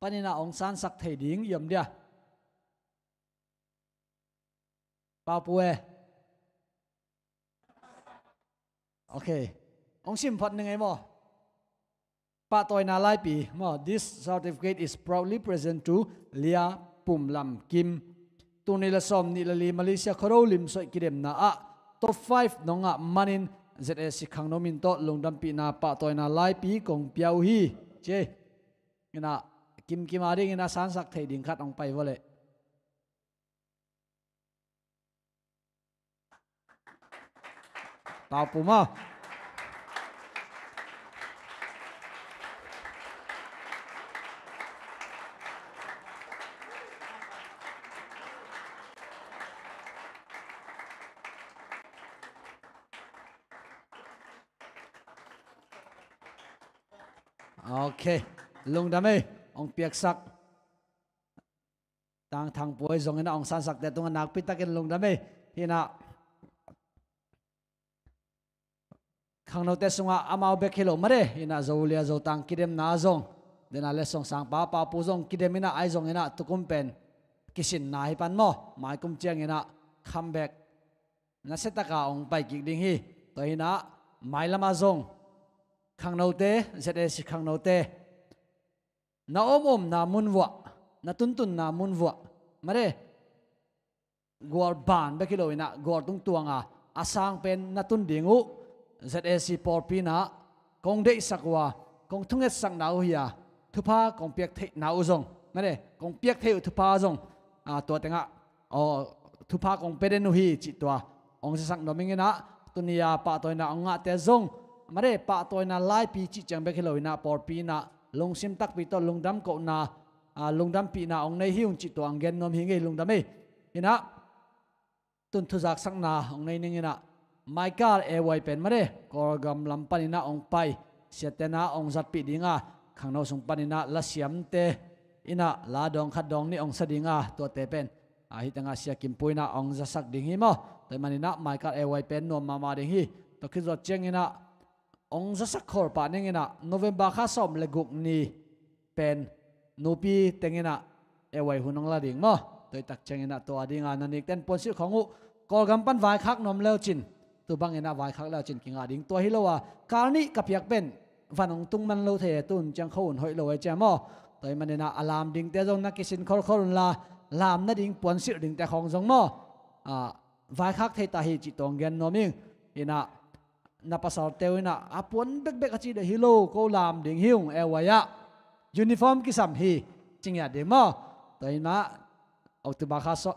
pan in ah hong sansak thei ding i om dia? Pau Pu e. Ok. Hong sim phot ning ei maw? Pahtawina laipi maw, this certificate is proudly present to Lia Pum Lam Kim. Tul nih le sawm nih le li Malaysia Khuado lim soih kidemna ah top five nong ngah manin Z A C khangno min tawh lungdampihna pahtawina laipi kong pia uh hi. Ci ei. Ina, kimkim a ding ina sansak thei ding khat hong pai vua leh. Pau Pum aw. Ok. Lungdam ei, hong piaksak Tang Thang Puai zong ina hong sansakte tungah nakpi takin lungdam ei. Ina, khangnote sungah amau bek hi lo mah de, ina Zolia Zotang kidemna zong, dena le song sangpa Pau Pu zong kidem ina ai zong ina tukum pen kisinna hi pan maw, maikum ciang ina comeback nasiataka hong pai kik ding hi. Tua ina mailamah zong khangnote, Z A C khangnote, na omomna mun vuah, na tuntunna mun vuah mah de, gual ban bek hi lo ina gual tung tuanga a sang pen na tun ding uh Z A C pawlpi ina kong deihsak uh a, kong thungetsakna uh hi a, thupha kong piak theihna uh zong mah de, kong piak theih uh thupha zong, a, tua tengah aw, thupha kong pia den uh hi cih tua hong zasak nuam ing ina, tuni a pahtawina hong ngahte zong mah de, pahtawina laipi cih ciang bek hi lo ina pawlpi ina lungsim takpi tawh lungdam kohna, a, lungdampihna hong nei hi ung cih tua hong gen nuam hi ing ei, lungdam ei. Ina, tun thuzaksakna hong nei ning ina, Michael A Y pen mah de, Kawlgam lam pan ina hong pai, siate na hong zatpih dinga, khangno sung pan ina lasiamte ina la dawng khat dawng nih hong sa dinga, tuate pen, a, hih tengah Sia Kim Pu ina hong zasak ding hi maw. Tua hi man ina Michael A Y pen nuam mahmah ding hi. Tua khit zawh ciang ina hong zasak khol pah ning ina November kha sawm le guk ni pen nupi teng ina A Y hun hong la ding maw. Tua hi tak ciang ina tua dinga na nikten puansilh khawng uh Kawlgam pan vaikhak nuam leucin, tu bang ina vaikhak leucin kingah ding. Tua hi lo a, kal nih ka piak pen van hong tung man lo thei e, tun ciang kho un hoih lo e cia maw. Tua hi man ina a lam dingte zong na kisin kholkhol unla, lam nading puansilh dingte khawng zong maw, a, vaikhak thei ta hi cih tua hong gen nuam ing. Ina, na pasalte uh ina a puan bekbek a ci deuh hi lo, ko lam ding hi ung, A Y ah uniform kisam hi, ci ngiat ding maw. Tua hi ina October kha sawm,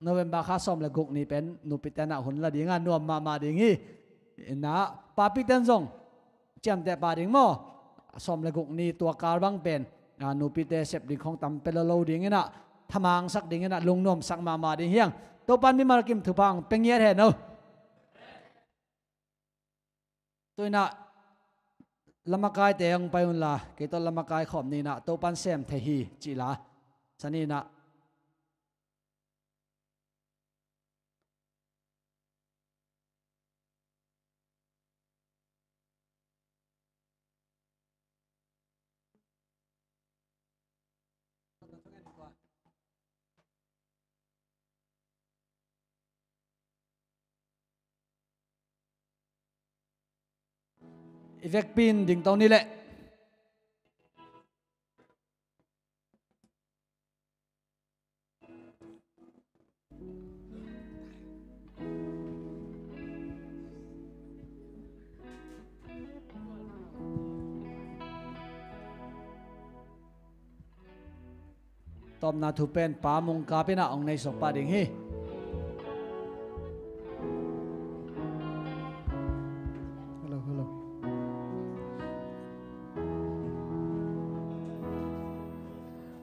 November kha sawm le guk ni pen nupite na hun la dinga nuam mahmah ding hi. Ina papite in zong ciamteh pah ding maw. Sawm le guk ni tua kal bang pen, a, nupite sep ding khawng tam pia lo lo ding ina thamangsak ding ina lungnuamsak mahmah ding hi hang. Topan mimal kim thupha hong pia ngiat hen aw. Tu ina lamakaite hong pai unla, kei tawh lamakai khawm ni ina Topan sem thei hi cih la sa ni ina. I vekpi in dingto ni leh. Tawpna thu pen Pa Mung Kap in ah hong nei suak pah ding hi. Hello, hello.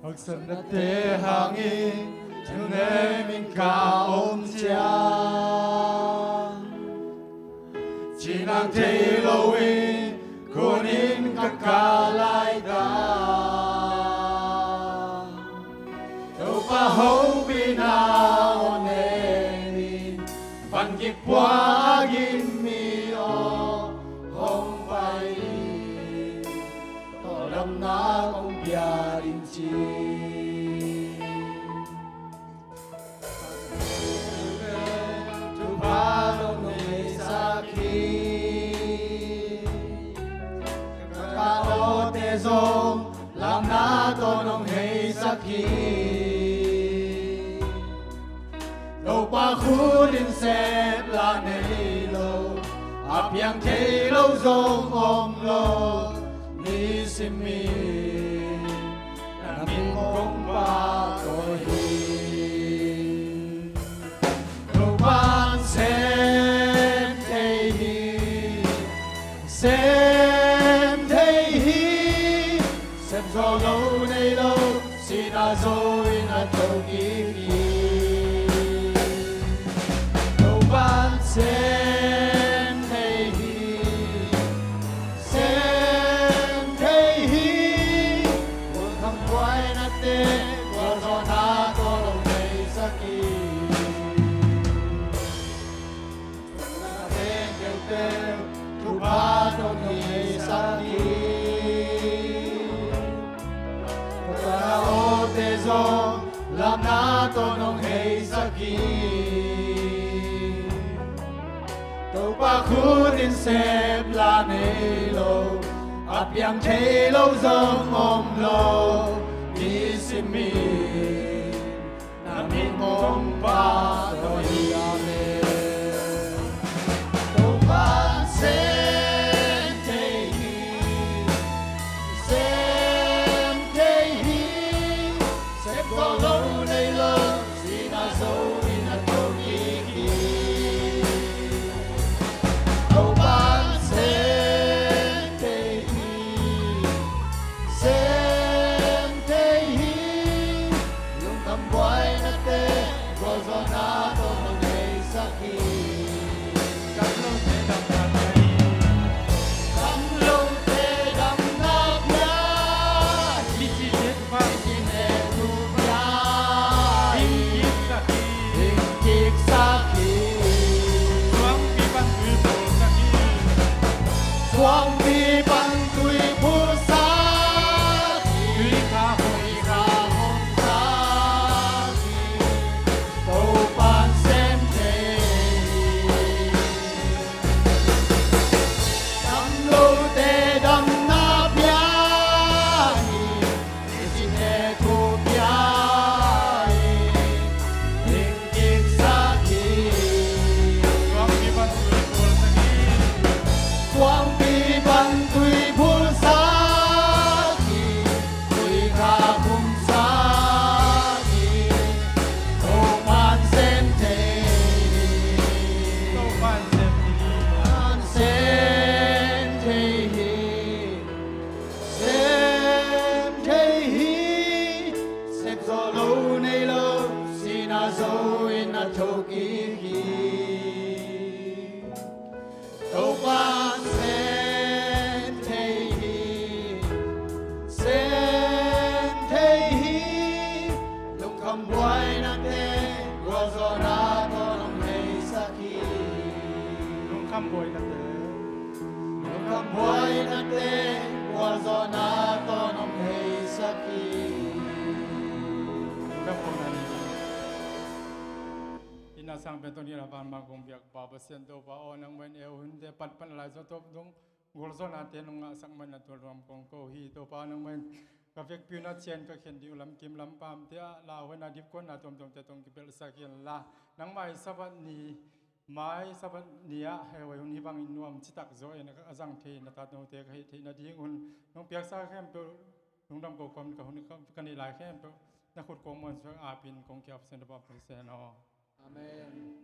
Haksatnate hangin thangnem in ka om ciang, cinang thei lo in kunin ka kah laitak, Topa hopihna aw nem in, van kiphuak in mi aw hong pai in, tawldamna kong pia ding ci. Thupha nong neisak hi. Topa khut in sep la nei lo, a piang thei lo zong om lo, nisim in na min kong pahtawi hi. Topa'n sem thei hi, sem thei hi, sem zawh lo nei lo, sihna zo in a tho kik hi. Topa'n sem thei hi, sem thei hi, lungkham buainate, gualzawhna tawh hong theisak hi. Teng keuteu thupha tawh hong theisak hi. Tua awte zong lamna tawh hong theisak hi. Topa khut in sep la nei lo, a piang thei lo zong om lo, nisim in na min kong pahtawi hi. Amen. Topa'n sem thei hi, sem thei hi, sem zawh lo nei lo, sihna zo in a tho kik hi. Topa'n sem thei hi, sem thei hi, lungkham buainate, gualzawhna tawh hong theisak hi. Gamlote damna pia hi. Gamlote damna pia hi. Misite thupha. Misite thupha. Hing kiksak hi. Hing kiksak hi. Suangpi pan tui pulsak hi. Suangpi pan tui pulsak hi. Tuikhap, tuikhap pulsak hi. Topa'n sem thei hi. Gamlote damna pia hi. Misite thupha pia hi. Hing kiksak hi. Suangpi pan tui pulsak hi. Suangpi pan tui pulsak hi. Tuikhap pulsak hi. Topa'n sem thei hi. Topa'n sem thei hi. Topa'n sem thei hi. Sem thei hi. Sem zawh lo nei lo, sihna zo in a tho kik hi. Topa'n sem thei hi, sem thei hi. Lungkham buainate, gualzawhna tawh hong theisak hi. Lungkham buainate, lungkham buainate, gualzawhna tawh hong theisak hi. Lungkham buainate. Inn a sang pen tawh ni a van mah kong biak Pa Pasian Topa aw, nangmah in ei hunte pan pan a lai zawh tawh dong gualzawhnate nong ngahsak manin tua lungdam kong ko hi. Topa nangmah in ka vekpi un a cian ka khen ding uh lamkim lampamte ah lauhuaina dipkuatna tuamtuamte tawh hong kipelhsak hi inla, nangmah i Sabbath ni, mai Sabbath ni ah heuhei hun hih bangin nuam citak zaw in a zang thei na tatnote ka hih theih nadingun nong piaksa khempeuh lungdam ko kawmin ka hun ka neih lai khempeuh na khut kong muansuak apin kong kiap sen Topa Pasian aw. Amen.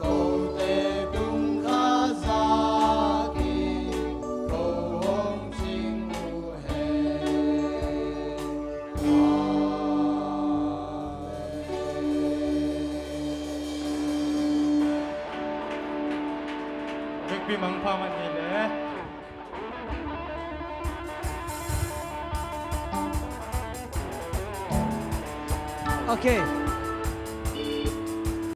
Kote tung kha zak in ko hong cing uh hen. Amen. Vekpi mangpha mah ni le. Okay.